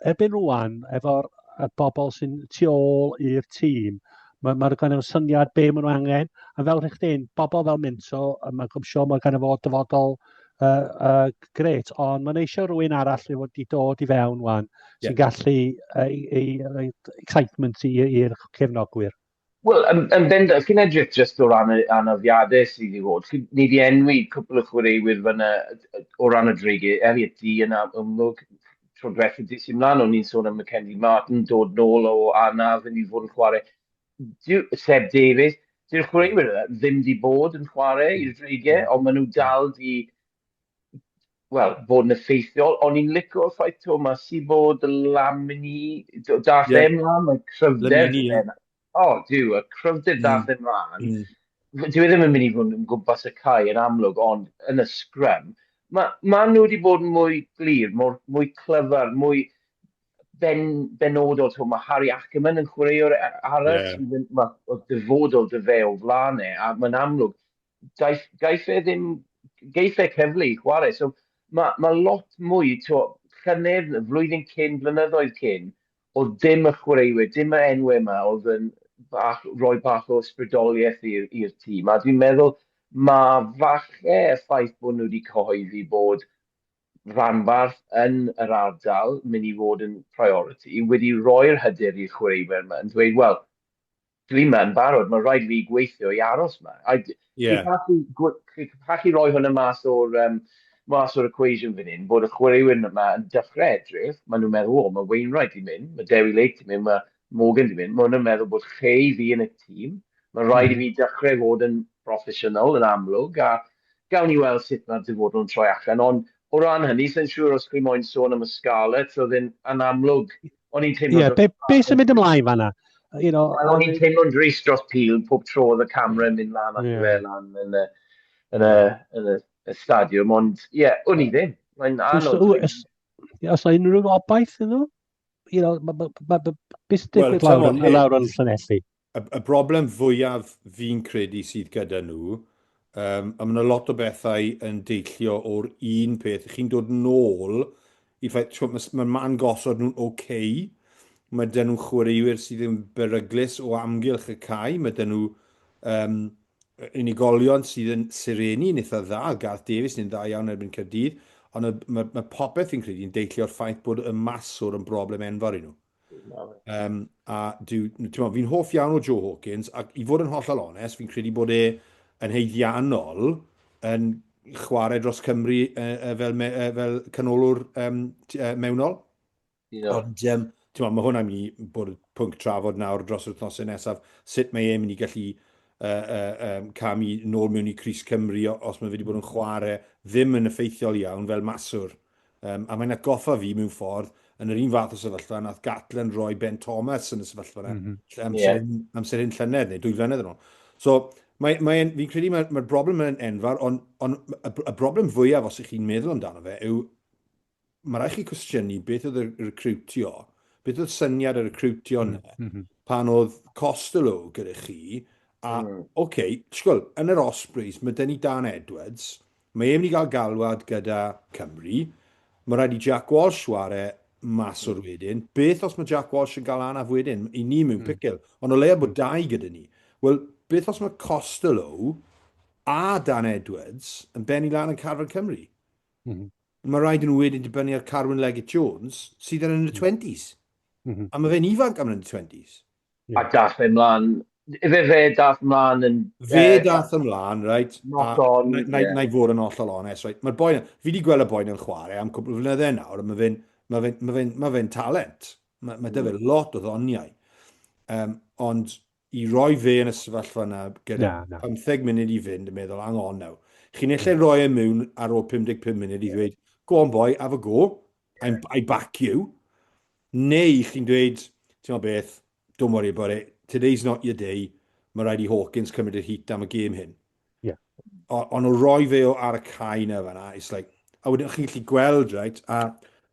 erbyn rwan, efo'r y bobl sy'n tu ôl i'r tîm, mae, mae gen nhw syniad be maen nhw angen. A fel rhych chdi'n, bobl fel Minto, mae'n siŵr mae gen fo dyfodol uh, uh, gret, ond mae'n eisiau rhywun arall i fod i dod i fewn wan, sy'n yeah. gallu uh, i, i, excitement i'r cefnogwyr. Wel, yn, yn bendant, chi'n edrych jyst o ran y anafiadau sydd wedi bod. Chi, ni wedi enwi cwpl o chwaraewyr fyna o ran y dreigiau. Elliot Dee yn amlwg, tro diwethaf di sy'n mlaen, o'n i'n sôn am Mackenzie Martin, dod nôl o anaf yn i fod yn chwarae. Dyw, Seb Davies, dyw'r chwaraewyr yna ddim wedi bod yn chwarae i'r dreigiau, ond maen nhw dal di wel, bod yn effeithiol. O'n i'n licio'r ffaith, Thomas, i bod Lamini, dath yeah. e mlaen, mae cryfder. Lamini, ie. Yeah. O, oh, diw, y cryfder mm. dath e mlaen. Mm. Dyw e ddim yn mynd i fod yn gwmpas y cae yn amlwg, ond yn y sgrym, mae ma nhw wedi bod yn mwy glir, mwy, mwy clyfar, mwy ben, benodol. So, mae Harry Ackerman yn chwaraewr arall, yeah. mae dyfodol dy fe o flaen e, a mae'n amlwg, Daeth, gaiff e ddim, geiff e cyfle i chwarae. So mae ma lot mwy, to, llynedd, flwyddyn cyn, blynyddoedd cyn, Oedd dim y chwaraewyr, dim y enwau yma oedd yn bach, rhoi bach o ysbrydoliaeth i'r tîm. A dwi'n meddwl mae falle y ffaith bod nhw wedi cyhoeddi bod rhanbarth yn yr ardal mynd i fod yn priority wedi rhoi'r hyder i'r chwaraewyr yma yn dweud, wel, dwi yma yn barod, mae rhaid i fi gweithio i aros yma. A yeah. Chi'n pallu roi hwnna mas o'r, um, mas o'r equation fan hyn, bod y chwaraewyr yma yn dechrau edrych, maen nhw'n meddwl, o, mae Wainwright di mynd, mae Dewi Lake di mynd, mae Morgan di mynd, maen nhw'n meddwl bod lle i fi yn y tîm, mae rhaid i fi dechrau fod yn broffesiynol yn amlwg, a gawn ni weld sut mae'r dyfodol yn troi allan, ond o ran hynny, sa'n siŵr os chi moyn sôn am y Scarlets, oedd yn anamlwg, o'n i'n teimlo... Ie, yeah, be, be sy'n mynd ymlaen fanna? You know, Wel, o'n i'n teimlo'n drist dros Peel pob tro oedd y camera yn mynd lan at yeah. fe lan yn y, yn y, yn y, y stadiwm, ond ie, yeah, o'n i ddim. Mae'n anodd. Os, os oes unrhyw obaith iddyn nhw? You know, ma, ma, ma, beth sy'n digwydd lawr, yn, lawr yn Llanelli? Y, y broblem fwyaf fi'n credu sydd gyda nhw, um, a mae yna lot o bethau yn deillio o'r un peth, chi'n dod nôl i ffaith, mae ma man gosod nhw'n oce, okay, mae dyn nhw'n chwaraewyr sydd yn beryglus o amgylch y cae, mae dyn nhw um, unigolion sydd yn sirenu yn eitha dda, Gareth Davies yn dda iawn erbyn Caerdydd, ond mae, mae popeth fi'n credu yn deillio o'r ffaith bod y maswr yn broblem enfawr i nhw. Um, a dw, ti'n fi'n hoff iawn o Joe Hawkins, ac i fod yn hollol onest, fi'n credu bod e yn heiddiannol yn chwarae dros Cymru uh, fel, me, uh, fel canolwr um, uh, mewnol. Yeah. Ond um, ti'n mae hwnna'n mynd i bod y pwnc trafod nawr dros yr wythnosau nesaf, sut mae e'n mynd i gallu uh, uh, um, camu nôl mewn i Cris Cymru os mae fe wedi bod yn chwarae ddim yn effeithiol iawn fel maswr. Um, a mae'n atgoffa fi mewn ffordd, yn yr un fath o sefyllfa, nath Gatland roi Ben Thomas yn y sefyllfa yna, mm -hmm. amser, yeah. amser hyn llynedd, neu dwy flynedd yn ôl. So, mae, mae, fi'n credu mae'r mae broblem yn enfawr, ond on, y, y broblem fwyaf, os ych chi'n meddwl amdano fe, yw mae rhaid chi cwestiynu beth oedd y recrwtio, beth oedd syniad y recrwtio yna, mm -hmm. pan oedd Costello gyda chi, a, mm. oce, okay, sgol, yn yr Ospreys, mae dyn ni Dan Edwards, Mae e'n mynd i gael galwad gyda Cymru. Mae rhaid i Jack Walsh ware mas o'r wedyn. Beth os mae Jack Walsh yn gael anaf wedyn? I ni mewn mm. pickle. Ond o leia bod dau gyda ni. Wel, beth os mae Costello a Dan Edwards yn benni lan yn carfan Cymru? Mm -hmm. Mae rhaid i nhw wedyn dibynnu ar Carwyn Leggett Jones, sydd yn y 20s. Mm -hmm. A mae fe'n ifanc am yn y 20s. Yeah. A dath e mlaen, fe fe dath mlaen yn... Fe uh, dath ymlaen, right? Not on, na, na, yeah. Na i fod yn hollol onest, right? Mae'r boi, fi wedi gweld y boi yn chwarae am cwbl o flynydde nawr, a mae fe'n ma fe, ma fe, ma fe talent. Mae, mae mm. fe lot o ddoniau. Um, ond i roi fe yn y sefyllfa yna gyda na, na. 15 munud i fynd yn meddwl, hang on now. Chi'n eich roi e mewn ar ôl 55 munud i ddweud, go on boy, have a go, I'm, I back you. Neu chi'n dweud, ti'n meddwl beth, don't worry about it, today's not your day, mae rhaid i Hawkins cymryd yr heat am y gêm hyn. Yeah. Ond o roi fe o ar y cae na fanna, it's like, a wedyn chi'n gallu gweld, right, a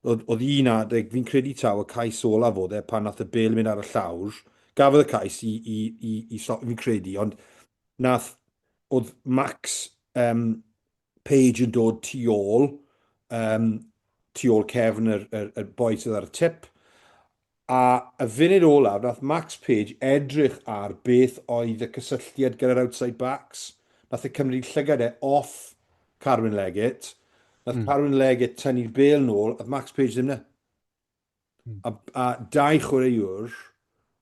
oedd, oedd un adeg, fi'n credu taw y cais olaf oedd e pan nath y bel mynd ar y llawr, gafodd y cais i, i, i, i, i fi'n credu, ond nath, oedd Max um, Page yn dod tu ôl, um, tu ôl cefn yr, yr, yr boi sydd ar y tip. A y funud olaf, nath Max Page edrych ar beth oedd y cysylltiad gyda'r outside backs. Nath e cymryd llygad e off Carwyn Leggett. Nath mm. Carwyn Leggett tynnu'r bel nôl, a Max Page ddim na. Hmm. A, a dau chwaraewr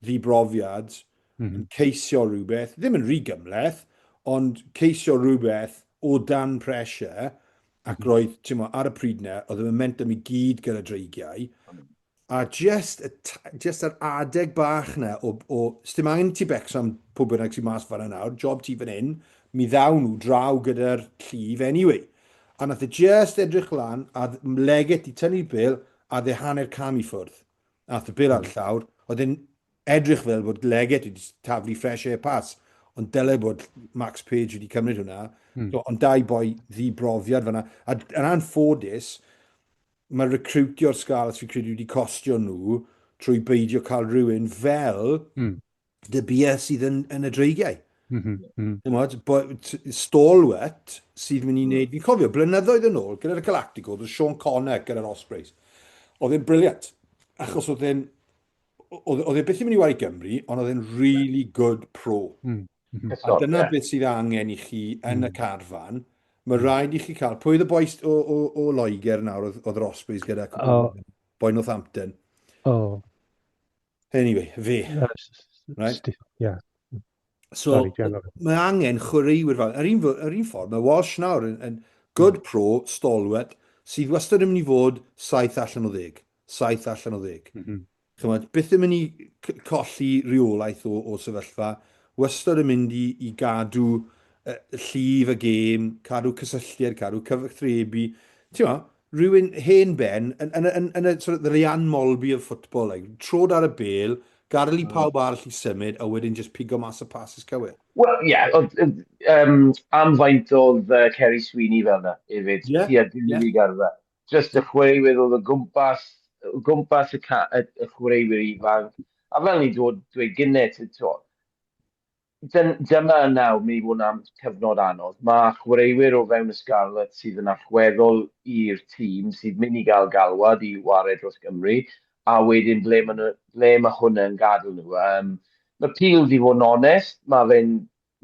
ddibrofiad mm -hmm. yn ceisio rhywbeth, ddim yn rhy gymhleth, ond ceisio rhywbeth o dan pressure, ac mm -hmm. roedd, ti'n mo, ar y pryd na, oedd y momentum i gyd gyda dreigiau, a just, just yr adeg bach na o, o sdim angen ti becso am pwy bynnag sy'n mas fan nawr, job ti fan hyn, mi ddaw nhw draw gyda'r llif anyway. A nath e just edrych lan, a Leggett i tynnu'r bel, a dde hanner cam i ffwrdd. Ath y bêl ar y llawr, oedd e'n edrych fel bod Leggett wedi taflu fresh air pass, ond dylai bod Max Page wedi cymryd hwnna. Mm. So, ond dau boi ddibrofiad fanna. A yn anffodus, mae recrwtio'r Scarlets fi'n credu wedi costio nhw trwy beidio cael rhywun fel mm. De Beer sydd yn, yn y dreigiau. Mm -hmm. Chimod, stalwart sydd mynd i hmm. wneud, fi'n cofio, blynyddoedd yn ôl, gyda'r Galactico, oedd Sean Connor gyda'r Ospreys. Oedd e'n brilliant, achos oedd e'n Oedd e byth yn mynd i wario Gymru, ond oedd e'n really good pro. A dyna beth sydd angen i chi yn y carfan. Mae rhaid i chi cael... Pwy oedd y bois o, o, o Loegr nawr oedd, oedd yr Ospreys gyda? Oh. Boi Northampton. Oh. Anyway, fe. Right? Yeah. So, Sorry, mae angen chwaraewyr fel... Yr un, yr un ffordd, mae Walsh nawr yn, yn good pro, stalwart, sydd wastad yn mynd i fod 7 allan o 10. 7 allan o 10. Chimod, byth yn mynd i colli rheolaeth o, o sefyllfa, wastad yn mynd i, i gadw uh, llif y gêm, cadw cysylltiad, cadw cyfathrebu. Ti'n ma, rhywun hen ben, yn, yn, yn, yn, y, sort of, the Leanne Molby of football, like, trod ar y bel, gadael i mm. pawb arall i symud, a wedyn just pigo mas y passes cywir. Wel, ie, yeah, um, am faint oedd uh, Kerry Sweeney fel yna, hefyd, yeah, tua yeah. garfa. Jyst y chwaraewyr oedd o gwmpas, o gwmpas y, ca, y, y chwaraewyr ifanc. A fel ni'n dod dweud gynnau, ti'n dyn, dyma nawr mynd i fod yn am cyfnod anodd. Mae chwaraewyr o fewn y Scarlets sydd yn allweddol i'r tîm sydd mynd i gael galwad i ware dros Gymru, a wedyn ble mae, nhw, ble mae hwnna yn gadael nhw. Um, mae Peel di fod yn onest, mae fe'n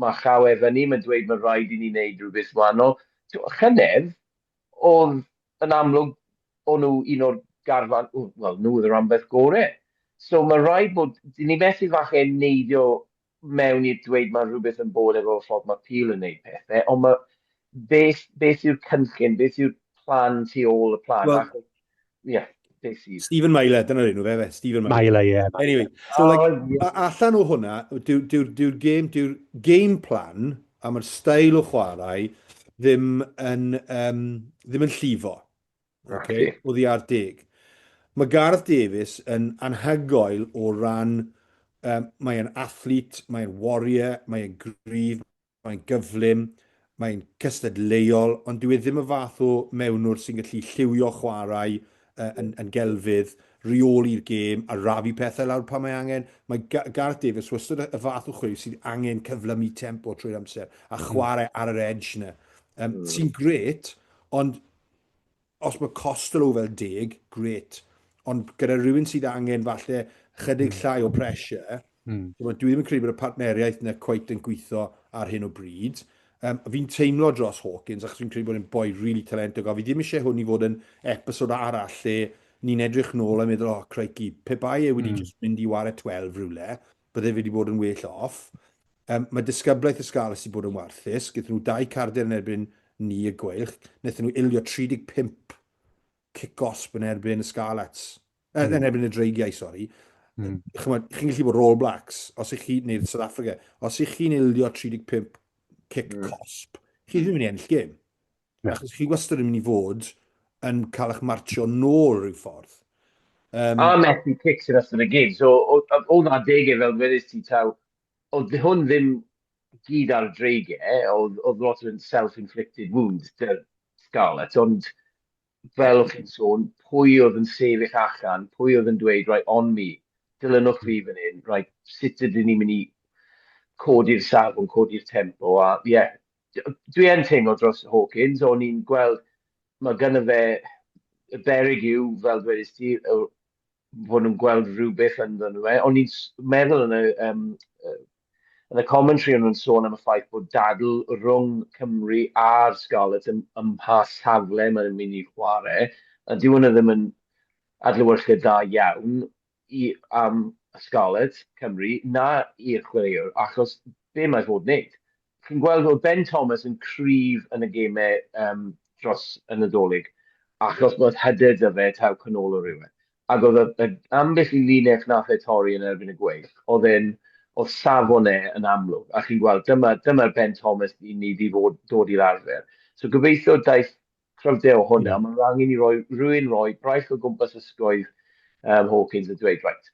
mae llaw e fyny, mae'n dweud mae rhaid i ni wneud rhywbeth wahanol. Llynedd, oedd yn amlwg, o'n nhw un o'r garfan, wel, nhw oedd yr ambell gore. So mae rhaid bod, dyn ni methu falle neidio mewn i'r dweud mae rhywbeth yn bod efo ffordd mae Peel yn neud pethau, ond mae beth, beth yw'r cynllun, beth yw'r plan tu ôl y plan? Well, Achos, yeah, beth sydd? Stephen Myler, dyna'r enw fe, fe, Stephen Myler. Myler, ie. Yeah. Anyway, so like, oh, yeah. allan o hwnna, dyw'r dyw, dyw game, dyw game plan a mae'r steil o chwarae ddim yn, um, ddim yn llifo. Okay? Oddi ar deg. Mae Gareth Davies yn anhygoel o ran, um, mae'n athlete, mae'n warrior, mae'n gryf, mae'n gyflym, mae'n cystadleuol, ond dyw e ddim y fath o mewnwr sy'n gallu lliwio chwarae uh, yn, yn gelfydd, reoli'r gêm a rafu pethau lawr pan mae angen. Mae Gareth Davies wastad y fath o chwarae sydd angen cyflymu tempo trwy'r amser a hmm. chwarae ar yr edge yna. Um, mm. Sy'n gret, ond os mae Costello fel deg, gret. Ond gyda rhywun sydd angen falle chydig hmm. llai o pressure, mm. dwi ddim yn credu bod y partneriaeth yna cweit yn gweithio ar hyn o bryd. Um, fi'n teimlo dros Hawkins, achos fi'n credu bod e'n boi really talentog, a fi ddim eisiau hwn i fod yn episod arall lle ni'n edrych nôl a meddwl, oh, crikey, pe bai e wedi mm. just mynd i ware 12 rhywle, bydde fe wedi bod yn well off. Um, mae disgyblaeth y Scarlets wedi bod yn warthus. Gaethon nhw dau carden yn erbyn ni y Gweilch. Wnaethon nhw ilio 35 cic gosb yn erbyn y Scarlets. Mm. Yn erbyn y Dreigiau, sori. Mm. Chymod, chi'n gallu bod All Blacks, os ych chi, neu South Africa, os ych chi'n ilio 35 cic mm. cosb, chi ddim yn mynd i ennill gêm. Yeah. Achos chi wastad yn mynd i fod yn cael eich martio nôl rhyw ffordd. Um, a methu cics yn ystod y gêm. So, oedd na degau fel dwedais ti taw, oedd hwn ddim gyd ar dreigiau, oedd, oedd lot o'n self-inflicted wounds dy'r Scarlets, ond fel o'ch chi'n sôn, pwy oedd yn sefyll allan, pwy oedd yn dweud, right, on me, dilynwch fi fan hyn, right, sut ydyn ni'n mynd i codi'r safon, codi'r tempo, a ie, yeah, dwi yn teimlo dros Hawkins, o'n i'n gweld, mae gynno fe, y beryg yw, fel dwedais ti, fod nhw'n gweld rhywbeth ynddo nhw. E. O'n i'n meddwl yn y, um, yn y commentary o'n nhw'n sôn am y ffaith bod dadl rhwng Cymru a'r Scarlets ym, ym mha safle maen nhw'n mynd i chwarae, a dyw hwnna ddim yn adlewyrchiad dda iawn i, am y Scarlets, Cymru, na i'r chwaraewr, achos be mae fod wneud? Chi'n gweld oedd Ben Thomas yn cryf yn y gemau um, dros y Nadolig, achos bod hyder 'da fe taw canolwr yw e. Ac oedd y, y, ambell i linell nath e torri yn erbyn y Gweilch, oedd e'n, oedd safon e yn amlwg. A chi'n gweld, dyma, dyma'r Ben Thomas i ni wedi fod, dod i'r arfer. So gobeithio daeth cryfder o hwnna. Yeah. Mae'n angen i roi, rhywun roi braich o gwmpas ysgwydd um, Hawkins a dweud, right,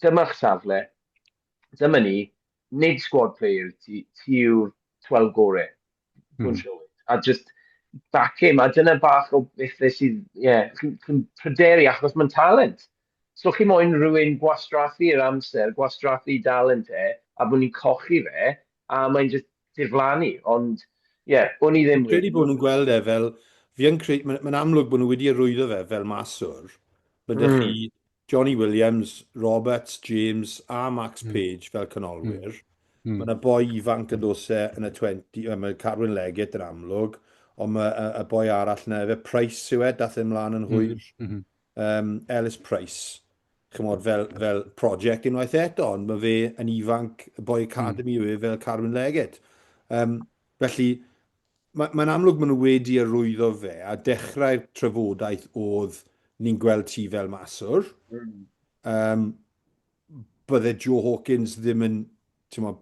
dyma'ch safle, dyma ni, nid squad player ti, ti yw'r 12 gore. Mm. Show it. A just back him, a dyna bach o bethau sydd, ie, yeah, chi'n chi pryderu achos mae'n talent. So chi moyn rhywun gwastraffu'r amser, gwastraffu dalent e, a bod ni'n cochi fe, a mae'n just diflannu, ond ie, yeah, o'n i ddim... Fi'n credu bod nhw'n gweld e fel, fi yn credu, mae'n ma amlwg bod nhw wedi arwyddo fe fel maswr. Mae mm. chi Johnny Williams, Roberts, James a Max Page fel canolwyr. Mae yna boi ifanc yn dos e yn y 20, mae Carwyn Leggett yn amlwg, ond mae y, y boi arall yna, efe Price yw e, dath e mlaen yn hwyr. Ellis Price, chymod, fel, fel project unwaith eto, ond mae fe yn ifanc, y boi academy yw e fel Carwyn Leggett. Felly, mae'n mae amlwg maen nhw wedi arwyddo fe, a dechrau'r trafodaeth oedd ni'n gweld ti fel maswr. Bydde Joe Hawkins ddim yn, ti'n mo,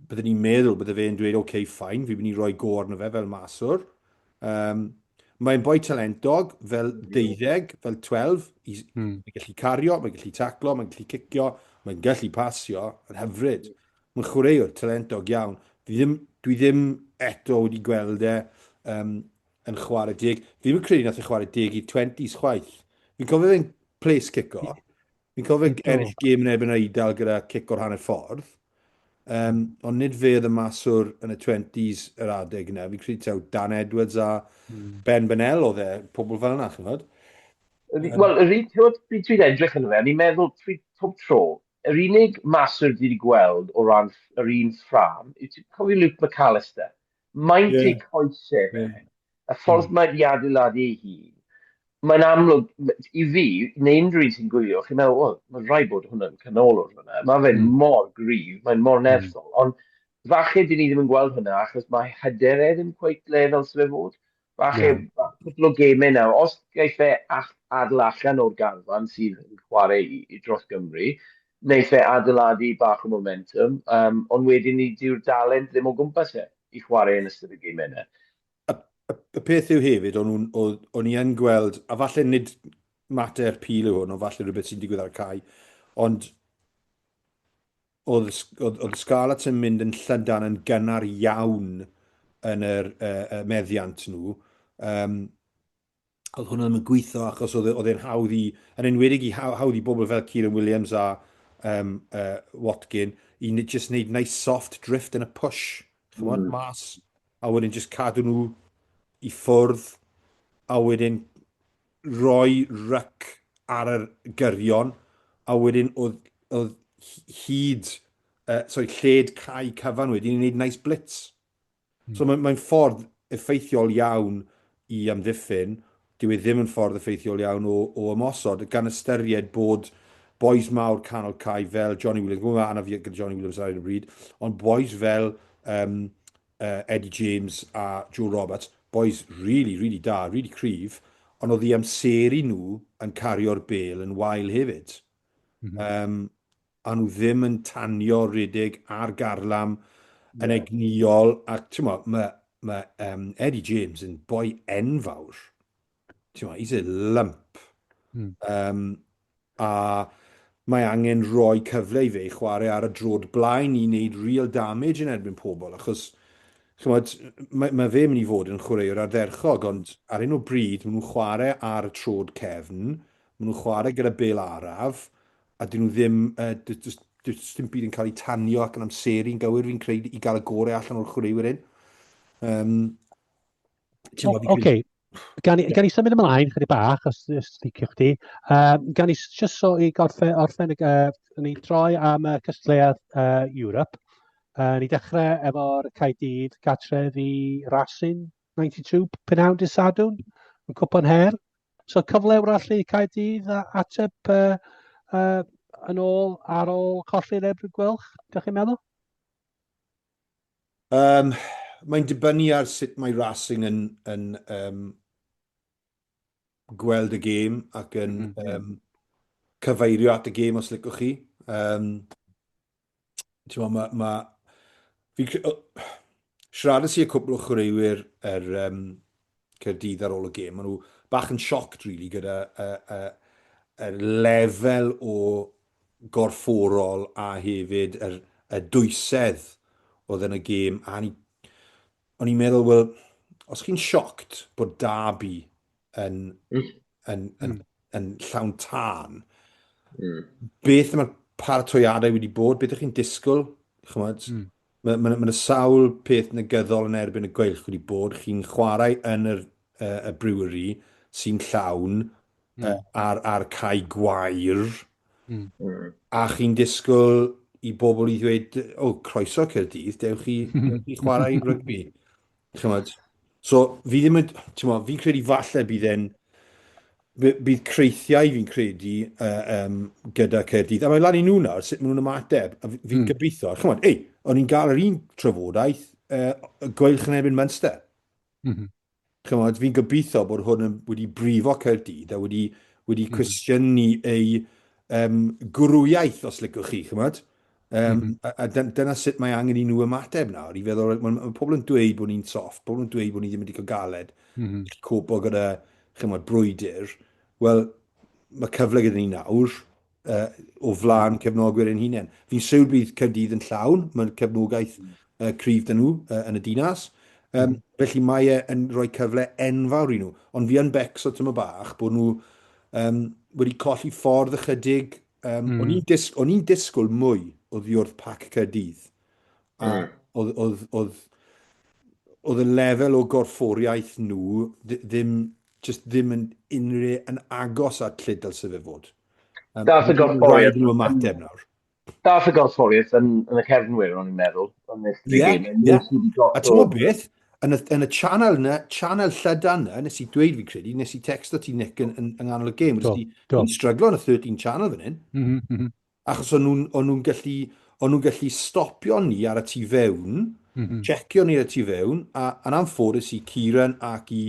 bydde ni'n meddwl bydde fe'n dweud, oce, okay, fine, fi'n mynd i roi go arno fe fel maswr. Mae'n boi talentog, fel deuddeg, fel 12, mae'n gallu cario, mae'n gallu taclo, mae'n gallu cicio, mae'n gallu pasio, yn hyfryd. Mae'n chwaraewr talentog iawn. Fi ddim, dwi ddim eto wedi gweld e yn chwarae deg. Fi ddim yn credu nath e chwarae deg i 20s chwaith. Fi'n cofio fe'n place kico. Fi'n cofio ennill gêm yn erbyn yr Eidal gyda cic o'r hanner ffordd. Ond nid fe oedd y maswr yn y 20s yr adeg yna. Fi'n credu taw Dan Edwards a Ben Bennell oedd e, pobl fel yna, chymod. Wel, yr un, ti'n gwybod, dwi'n edrych yn fe, o'n i'n meddwl pob tro, yr unig maswr dwi wedi gweld o ran yr un ffrâm, yw ti'n cofio Luke McAllister? Maint ei coesau fe, y ffordd mae wedi adeiladu ei hun, mae'n amlwg, i fi, neu unrhyw un sy'n gwylio, chi'n meddwl, wel, mae'n rhaid bod hwnna'n canolwr hwnna. Mae fe'n mor gryf, mae'n mor nerthol. Ond falle dyn ni ddim yn gweld hwnna achos mae hyder e ddim cweit le fel sydd fe fod. Falle cwpl o gemau nawr, os gaiff e adael allan o'r garfan sydd yn chwarae i dros Gymru, wneith e adeiladu bach o momentum, ond wedyn ni dyw'r dalent ddim o gwmpas e i chwarae yn ystod y gemau yna. Y peth yw hefyd, o'n nhw'n, o'n i yn gweld, a falle nid mater pil yw hwn, ond falle rhywbeth sy'n digwydd ar y cae, ond oedd, oedd, oedd Scarlets yn mynd yn llydan yn gynnar iawn yn yr uh, meddiant nhw. Oedd hwnna ddim yn gweithio achos oedd, oedd e'n hawdd i, yn enwedig i hawdd i bobl fel Kieran Williams a um, Watkin, i just wneud nice soft drift yn y push, chymod, mas, a wedyn just cadw nhw i ffwrdd, a wedyn rhoi ryc ar yr gyrion, a wedyn oedd, oedd hyd, sorry, lled cae cyfan wedyn i wneud nice blitz. So mae'n mae ffordd effeithiol iawn i amddiffyn, dyw e ddim yn ffordd effeithiol iawn o, o ymosod, gan ystyried bod bois mawr canol cae fel Johnny Williams, gwybod mae anaf gyda Johnny Williams ar hyn o bryd, ond bois fel um, Eddie James a Joe Roberts, bois really, really da, really cryf, ond oedd i amseru nhw yn cario'r bêl yn wael hefyd. A nhw ddim yn tanio rhedeg ar garlam yn egnïol, ac ti'n mo, mae, mae um, Eddie James yn boi enfawr. Ti'n mo, he's a lump. A mae angen rhoi cyfle i fe i chwarae ar y drod blaen i wneud real damage yn erbyn pobl, achos chymod, mae, mae fe mynd i fod yn chwaraewr ardderchog, ond ar hyn o bryd maen nhw'n chwarae ar y trod cefn, maen nhw'n chwarae gyda bel araf, a dyn nhw ddim, uh, does, does dim byd yn cael ei tanio ac yn amseru'n gywir fi'n credu i gael y gorau allan o'r chwaraewyr hyn. Um, Oce, okay. gan, i, gan i symud ymlaen chydig bach, os, os liciwch chi. Um, gan i just so i gorffen, orffen uh, ni droi am y cystadleuaeth Europe. Ni dechrau efo'r Caerdydd gartref i Racing 92, prynhawn dydd Sadwrn, yn Cwpan Her. So cyfle wrach i Caerdydd a ateb uh, uh, yn ôl ar ôl colli'r erbyn Gwylch, ydych chi'n meddwl? Um, mae'n dibynnu ar sut mae Racing yn, yn um, gweld y gêm ac yn um, cyfeirio at y gêm os licwch chi. Um, Ti'n ma, ma, fi, siarades i y cwpl o chwaraewyr yr um, Caerdydd ar ôl y gêm, maen nhw bach yn shocked really gyda y, y, y lefel o gorfforol a hefyd yr, y dwysedd oedd yn y gêm. A ni, o'n i'n meddwl, wel, os chi'n shocked bod Derby yn, yn, yn, yn llawn tân, beth mae'r paratoiadau wedi bod? Beth ydych chi'n disgwyl? Chymod, Mae ma, ma, ma sawl peth negyddol yn erbyn y gweilch wedi bod. Chi'n chwarae yn yr, uh, y brewery sy'n llawn. ar, ar cae gwair, a chi'n disgwyl i bobl i ddweud, o, croeso Caerdydd, dewch i, dewch i chwarae rygbi. Chymod? So, fi ddim yn, ti'n fi'n credu falle bydd e'n, bydd creithiau fi'n credu uh, um, gyda Caerdydd. A mae lan i nhw nawr, sut maen nhw'n ymateb. A fi'n gobeithio, chymod, ei, o'n i'n gael yr un trafodaeth, uh, Gweilch yn erbyn Munster. Chymod, fi'n gobeithio bod hwn yn wedi brifo Caerdydd a wedi, wedi cwestiynu ei um, gwrwyaeth, os licwch chi, chymod. Um, a, a dyna sut mae angen i nhw ymateb nawr, i feddwl, mae, mae pobl yn dweud bod ni'n soft, pobl yn dweud bod ni ddim yn digon galed, copo gyda, chymod, brwydr. Wel, mae cyfle gyda ni nawr, uh, o flaen cefnogwyr ein hunain. Fi'n siwr bydd Caerdydd yn llawn, mae'n cefnogaeth uh, cryf dyn nhw uh, yn y dinas. Um, Felly mae e yn rhoi cyfle enfawr i nhw. Ond fi yn becso tyma bach bod nhw um, wedi colli ffordd ychydig. Um, mm. O'n i'n on disgwyl mwy o ddiwrth pac Caerdydd. A oedd, oedd, oedd, oedd y lefel o gorfforiaeth nhw ddim, just ddim yn unrhyw yn agos at lle dylse fe fod. Um, Dath y gorfforiaeth... Rhaid nhw ymateb nawr. Dath y gorfforiaeth yn, yn y cefnwyr, o'n i'n meddwl. Ie, ie. A ti'n gwybod beth? Yn y, yn y channel yna, channel llydan yna, nes i dweud fi credu, nes i texto ti Nick yn, yn, yng nghanol y gêm. Do, do. Ni'n stryglo yn y 13 channel fan hyn. Mm -hmm. Achos o'n nhw'n o'n nhw'n gallu, o'n nhw'n gallu stopio ni ar y tu fewn, mm -hmm. checio ni ar y tu fewn, a yn anffodus i Kieran ac i,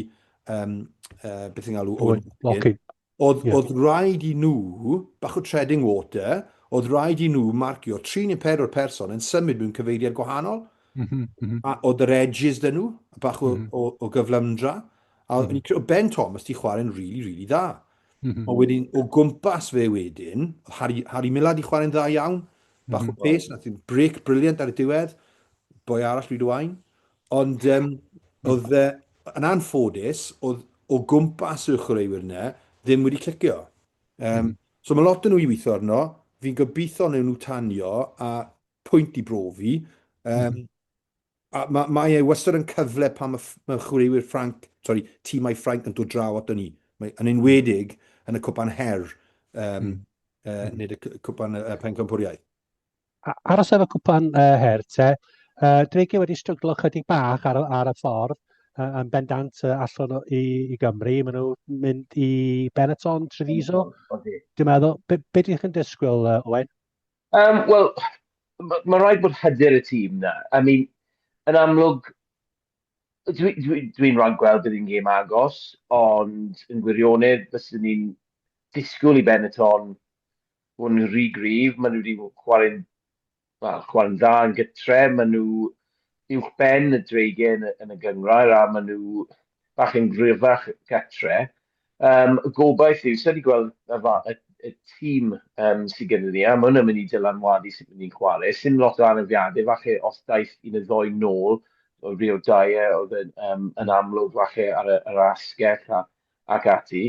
um, uh, beth yn galw, Owen, Owen, oedd, yeah. oedd rhaid i nhw, bach o treading water, oedd rhaid i nhw marcio 3 neu 4 person yn symud mewn cyfeiriad gwahanol. Mm -hmm, mm -hmm. A oedd yr edges dyn nhw, bach o, mm -hmm. o, o gyflymdra. A mm -hmm. o Ben Thomas di chwarae'n really, really dda. Mm -hmm. Ond wedyn, o gwmpas fe wedyn, Harry, Harry Millard i chwarae'n dda iawn, bach mm -hmm. o pace, nath i'n break brilliant ar y diwedd, boi arall Reid Owain. Ond um, oedd, e, yn anffodus, oedd o gwmpas y chwaraewyr yna ddim wedi clicio. Um, mm. So mae lot yn nhw i weithio arno, fi'n gobeithio wnawn nhw tanio a pwynt i brofi. Um, mm. A mae, mae e wastad yn cyfle pan mae, mae chwaraewyr Ffranc, sorry, tîmau Ffrainc yn dod draw ato ni. Mae, yn enwedig yn y cwpan her, um, mm. uh, nid y cwpan uh, pencampwriaeth. Aros efo cwpan uh, her te, uh, Dreigiau wedi stryglo chydig bach ar, ar y ffordd, uh, yn bendant uh, allan i, i Gymru. Maen nhw'n mynd i Benetton, Treviso. Dwi'n meddwl, be, be ydych chi'n disgwyl, uh, Owen? Um, Wel, mae ma rhaid bod hyder y tîm na. I mean, yn amlwg, dwi'n dwi, dwi, dwi rhaid gweld bydd hi'n gêm agos, ond yn gwirionedd, byswn ni'n disgwyl i Benetton fod yn rhy gryf. Maen nhw wedi chwarae'n wel, chwarae'n dda yn gytre, maen nhw uwch ben y dreigiau yn, yn y gynghrair a maen nhw bach yn gryfach gytre. Um, y gobaith yw, sa'i wedi gweld y, y, y tîm um, sydd gyda ni, a mae hwnna'n mynd i dylanwadu sut mynd i'n chwarae. Sim lot o anafiadau, falle os daeth un neu ddoi nôl, o Rio Dyer oedd yn, um, yn amlwg falle ar y, yr asgell a, ac ati.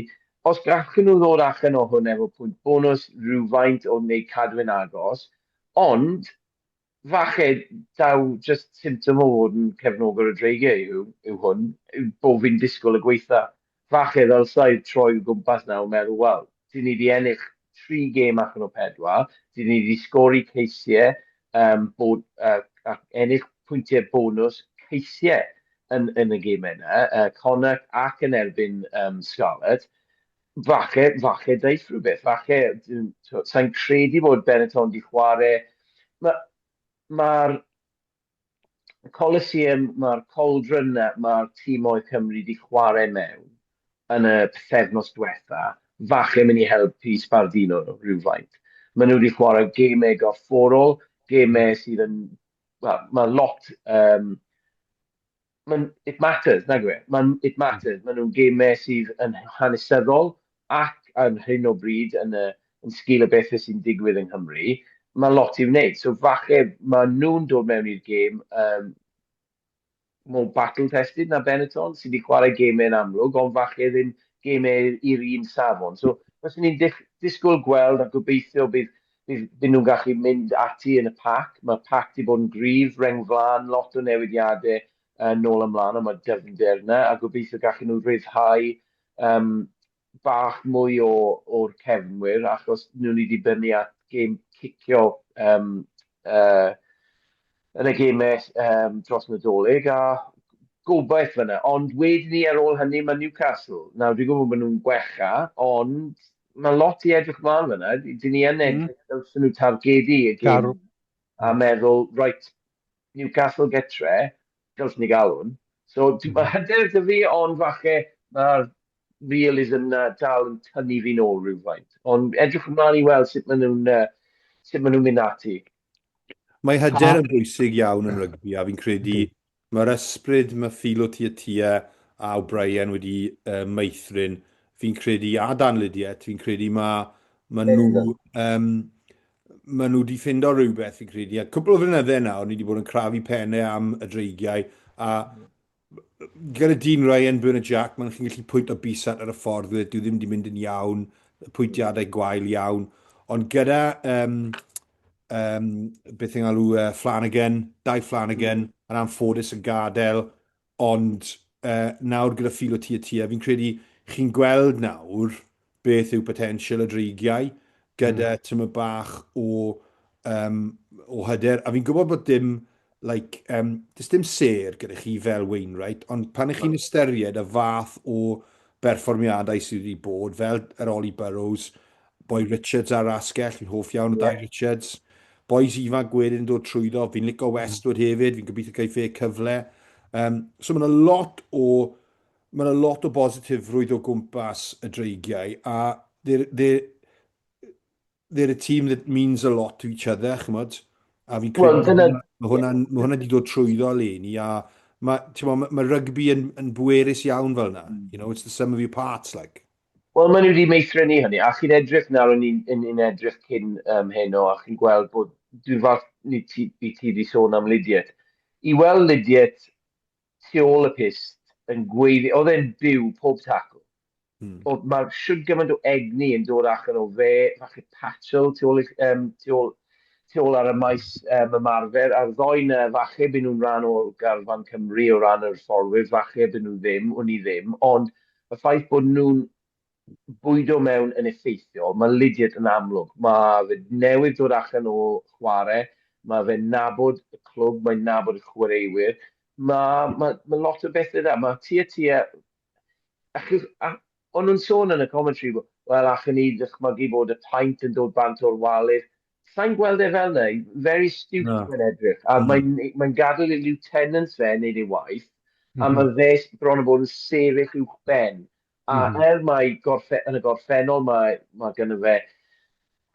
Os gallwn nhw ddod allan o hwn efo pwynt bonws, rhywfaint o wneud cadwyn agos, ond falle daw jyst symptom o fod yn cefnogwr y Dreigiau yw, yw hwn, yw bod fi'n disgwyl y gweitha. Falle ddylsa i troi o gwmpas nawr yn meddwl, wel, dyn ni wedi ennill tri gêm allan o pedwar, dyn ni wedi sgori ceisiau, um, bod, uh, ac ennill pwyntiau bonws ceisiau yn, yn y gemau yna, uh, Connacht ac yn erbyn um, Scarlett. Falle, falle daeth rhywbeth, falle, sa'n credu bod Benetton wedi chwarae. Mae'r ma Coliseum, mae'r cauldron na, mae'r tîmoedd Cymru wedi chwarae mewn yn y pythefnos diwetha, falle mynd i helpu sbardino nhw rhywfaint. Maen nhw wedi chwarae gemau gorfforol, gemau sydd yn, wel, mae lot, um, mae'n, it matters, nag yw e? Mae'n, it matters. Maen nhw'n gemau sydd yn hanesyddol ac ar hyn o bryd yn, y, yn sgil y bethau sy'n digwydd yng Nghymru, mae lot i'w wneud. So falle maen nhw'n dod mewn i'r gêm um, more battle-tested na Benetton, sydd wedi chwarae gemau yn amlwg, ond falle ddim gemau i'r un safon. So, fyswn ni'n disgwyl gweld a gobeithio bydd, bydd, bydd nhw'n gallu mynd ati yn y pac. Mae'r pac wedi bod yn gryf, reng flaen, lot o newidiadau uh, nôl ymlaen, ond mae dyfnder yna, a gobeithio gallu nhw ryddhau um, bach mwy o, o'r cefnwyr, achos nhw'n ni dibynnu at gêm cicio um, yn y gemau um, dros Nadolig, a gobaith fyna. Ond wedyn ni ar ôl hynny mae Newcastle. Nawr, dwi'n gwybod bod nhw'n gwella, ond mae lot i edrych mlaen fyna. Dyn ni yn edrych, mm. dylsyn nhw targedu y gêm a meddwl, right, Newcastle getre, dylswn ni gael hwn. So, mm. mae hyder dy fi, ond falle mae'r realism na dal yn tynnu fi nôl rhywfaint. Ond edrych ymlaen i weld sut maen nhw'n uh, sut maen nhw'n mynd ati. Mae hyder yn bwysig iawn yn rygbi, a fi'n credu mae'r ysbryd mae Filo Tiatia a O'Brien wedi uh, meithrin, fi'n credu, a Dan Lydiate, fi'n credu mae ma nhw, um, ma nhw wedi ffindo rhywbeth, fi'n credu. A cwpl o flynydde nawr, ni wedi bod yn crafu pennau am y dreigiau, a gyda Dean Ryan, Bernard Jack, maen chi'n gallu pwynt o bys at ar y ffordd, dwi ddim wedi mynd yn iawn, pwyntiadau gwael iawn. Ond gyda, um, um, beth yng ngalw, uh, Flanagan, Dai Flanagan, mm. yn anffodus yn gadael, ond uh, nawr gyda Philo Tiatia, fi'n credu chi'n gweld nawr beth yw potensial y dreigiau gyda mm. tyma bach o, um, o hyder. A fi'n gwybod bod dim, like, um, does dim sêr gyda chi fel Wainwright, ond pan ych chi'n ystyried y fath o berfformiadau sydd wedi bod, fel yr Ollie Burrows, boi Richards ar asgell, fi'n hoff iawn o yeah. Dai Richards, boys ifanc wedyn yn dod trwyddo, fi'n licio mm. Westwood hefyd, fi'n gobeithio gaiff e cyfle. Um, so mae yna lot o Mae yna lot o bositifrwydd o gwmpas y Dreigiau a they're, they're, they're a team that means a lot to each other, chymod? A fi'n credu well, dyna... mae hwnna, ma hwnna wedi dod trwyddo eleni a mae, ma, ma, ma rygbi yn, yn bwerus iawn fel yna. Mm. You know, it's the sum of your parts, like. Wel, maen nhw wedi meithrin i hynny, a chi'n edrych nawr, o'n i'n edrych cyn um, heno, a chi'n gweld bod, dwi'n falch ni ti, ti wedi sôn am Lydiate. I weld Lydiate tu ôl y pyst yn gweiddi, oedd e'n byw pob tacl. Mm. Oedd, mae siwd gymaint o egni yn dod allan o fe, falle Patchell tu ôl, um, tu ôl, tu ôl ar y maes um, ymarfer, a'r ddoi na falle byd nhw'n rhan o garfan Cymru o ran yr fforwyr, falle byd nhw ddim, wn i ddim, ond y ffaith bod nhw'n bwydo mewn yn effeithiol. Mae Lydiate yn amlwg. Mae fe newydd dod allan o chwarae, mae fe'n nabod y clwb, mae'n nabod y chwaraewyr. Mae, mae, mae lot o bethau da. Mae tua tua... Achos, a, o'n nhw'n sôn yn y commentary, wel, allwn ni ddychmygu bod y paent yn dod bant o'r walydd. Sa'n gweld e fel 'na, very astute no. mae'n edrych. A mm. mae'n mae gadael i lieutenant fe wneud ei waith, mm -hmm. a mhm. mae fe bron o bod yn sefyll uwch ben. A mm. er mae gorffe, yn y gorffennol mae, mae gynno fe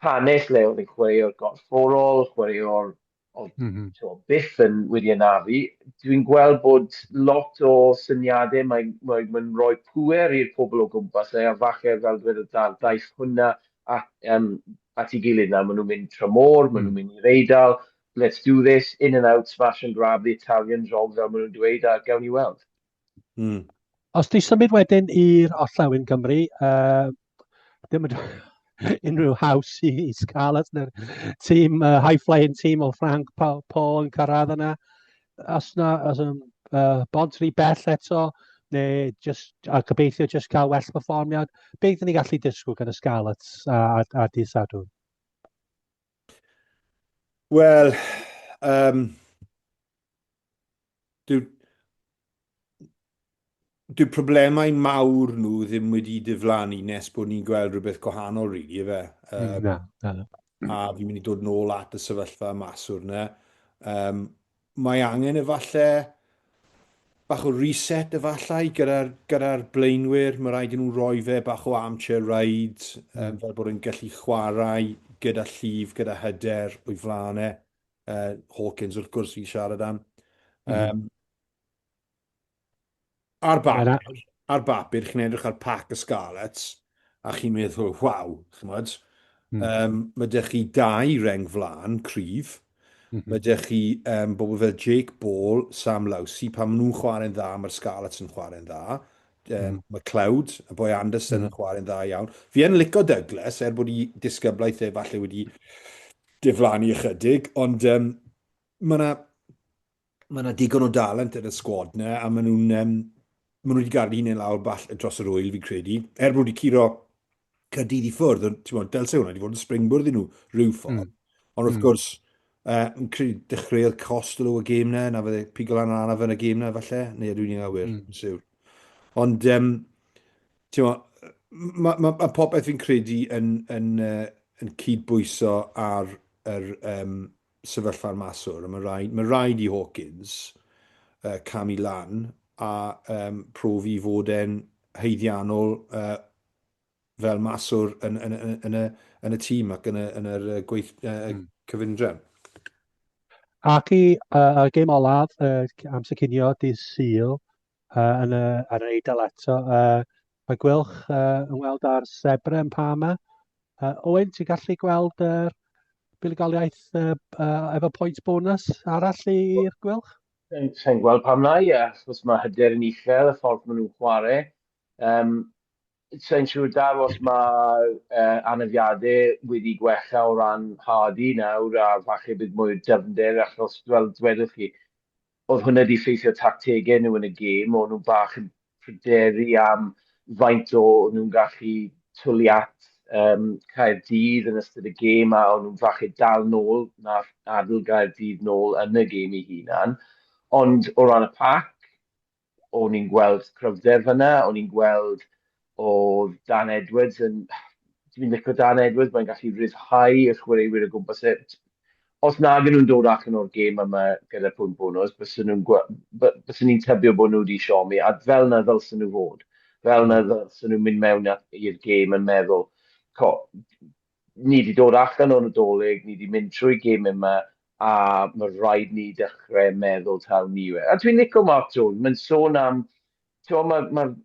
hanes le oedd yn chwaraewr gorfforol, chwaraewr oedd mm -hmm. byth yn wedi anafu, dwi'n gweld bod lot o syniadau, mae'n mae, mae rhoi pŵer i'r pobl o gwmpas e, a falle fel dweud y dar, daeth hwnna at, um, at ei gilydd nawr. Maen nhw'n mynd tramor, maen nhw'n mm. mynd i'r Eidal, let's do this, in and out, smash and grab the Italian job fel maen nhw'n dweud, a gawn ni weld. Mm. Os ti symud wedyn i'r Orllewin Cymru, uh, dim yn unrhyw haws i, i Scarlets neu'r tîm, uh, high-flying tîm o Frank Paul, Paul yn cyrraedd yna. Os na, os yn uh, bont rhy bell eto, neu just, a gobeithio just cael well perfformiad, beth ni gallu disgwyl gan y Scarlets a, a, a dydd Sadwrn? Wel, um, dyw, dyw problemau mawr nhw ddim wedi diflannu nes bod ni'n gweld rhywbeth gwahanol, really, efe. Um, na, na, na. A fi'n mynd i dod nôl at y sefyllfa maswr yna. Um, mae angen efallai bach o reset efallai gyda'r gyda blaenwyr. Mae rhaid i nhw roi fe bach o armchair ride, um, fel bod yn gallu chwarae gyda llif, gyda hyder o'i flaen e. Uh, Hawkins wrth gwrs fi'n siarad am. Um, ar bapur, ar bapur, chi'n edrych ar pack y Scarlets, a chi'n meddwl, waw, chymod, mm. um, mae dych chi dau reng flan cryf, mm -hmm. mae dych chi um, bobl fel Jake Ball, Sam Lousi, pan maen nhw'n chwarae'n dda, mae'r Scarlets yn chwarae'n dda. Um, mm. McLeod, y boi Anderson mm. yn chwarae'n dda iawn. Fi yn licio Douglas, er bod i disgyblaeth e falle wedi diflannu ychydig, ond um, mae yna ma, na digon o dalent yn y sgwad na, a maen nhw'n um, maen nhw wedi gadael eu hunain lawr ball dros yr ŵyl, fi'n credu. Er bod nhw wedi curo Caerdydd i ffwrdd, ond ti'n gwybod, dylse hwnna wedi fod yn springboard iddyn nhw rhyw ffordd. Ond wrth gwrs, yn credu dechreuodd Costelow y gêm na, na fydde pigo lan yn anaf yn y gêm na falle, neu ydw i'n anghywir, yn siwr. Ond, ti'n gwybod, mae ma, ma popeth fi'n credu yn, yn, uh, yn cydbwyso ar yr um, sefyllfa'r maswr, a mae rhaid, mae rhaid i Hawkins uh, camu lan a um, profi fod e'n haeddiannol uh, fel maswr yn, yn, yn, yn, y, yn y tîm ac yn y, yn yr gweith, uh, mm. cyfundrefn. Ac i uh, y gêm olaf, uh, amser cinio dydd Sul, uh, yn y, ar yr Eidal eto, uh, mae Gwylch uh, yn weld ar Zebre yn Parma. Uh, Owen, ti'n gallu gweld yr uh, buddugoliaeth uh, uh, efo pwynt bonus arall i'r Gwylch? Sa'n gweld pam lai, achos mae hyder yn uchel y ffordd maen nhw'n chwarae. Um, Sa i'n siŵr Daf os mae uh, anafiadau wedi gwella o ran Hardy nawr a falle bydd mwy o dyfnder achos fel dwedwch chi, oedd hwnna wedi ffeithio tactegau nhw yn y gêm, o'n nhw bach yn pryderu am faint o nhw'n gallu twlu at um, Caerdydd yn ystod y gêm a o'n nhw'n falle dal nôl, nath adael Gaerdydd nôl yn y gêm ei hunan. Ond o ran y pac, o'n i'n gweld cryfder fyna, o'n i'n gweld oedd Dan Edwards yn... Dwi'n licio Dan Edwards, mae'n gallu rhyddhau y chwaraewyr o gwmpas e. Os nag nhw'n dod allan o'r gêm yma gyda pwynt bonus, byswn nhw'n byswn ni'n tybio bod nhw wedi siomi, a fel na ddylsen nhw fod. Fel na ddylsen nhw mynd mewn i'r gêm yn meddwl, co, ni wedi dod allan o'r Nadolig, ni wedi mynd trwy gêm yma, a mae rhaid ni dechrau meddwl taw ni yw e. A dwi'n licio Mark Jones, mae'n sôn am, ti'n mae, mae,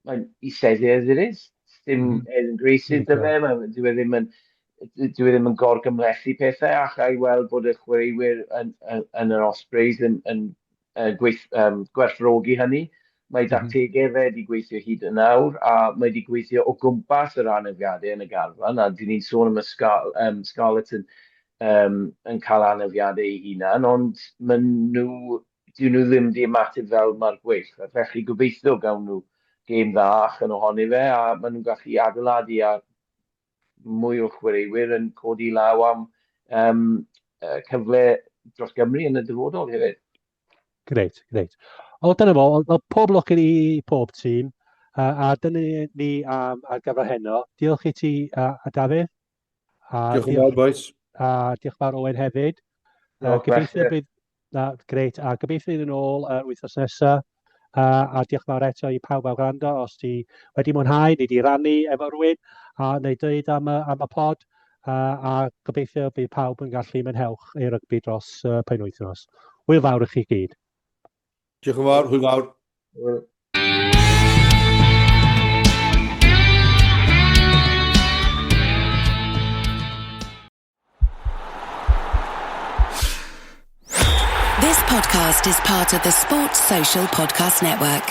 mae, he says it as it is. Dim airs and graces 'da fe, mae, dyw e ddim yn, dyw e ddim yn gorgymhlethu pethau, a cha i weld bod y chwaraewyr yn, yn, yn yr Ospreys yn, yn gweith, gwerthfawrogi hynny. Mae dactegau fe wedi gweithio hyd yn awr, a mae wedi gweithio o gwmpas yr anafiadau yn y garfan, a dyn ni'n sôn am y Scar um, Scarlets yn, um, yn cael anafiadau eu hunan, ond maen nhw, dyn nhw ddim wedi ymateb fel mae'r gweill. Felly gobeithio gawn nhw gêm dda allan ohoni fe, a maen nhw'n gallu adeiladu a mwy o chwaraewyr yn codi law am um, cyfle dros Gymru yn y dyfodol hefyd. Greit, greit. O, dyna fo, wel, pob lwc i pob tîm, a dyna ni am, ar gyfer heno. Diolch i ti, a Dafydd. A diolch yn fawr, boys. A diolch yn fawr Owen hefyd. Gobeithio bydd Na, grêt. A gobeithio fydd yn ôl yr wythnos nesaf. A diolch yn fawr eto i pawb am wrando. Os ti wedi mwynhau, neu di rannu efo rhywun, a neu dweud am y, am y pod. A gobeithio bydd pawb yn gallu mwynhewch ei rygbi dros y penwythnos. Hwyl fawr i chi gyd. Diolch yn fawr, hwyl fawr. Hwyl. This podcast is part of the Sports Social Podcast Network.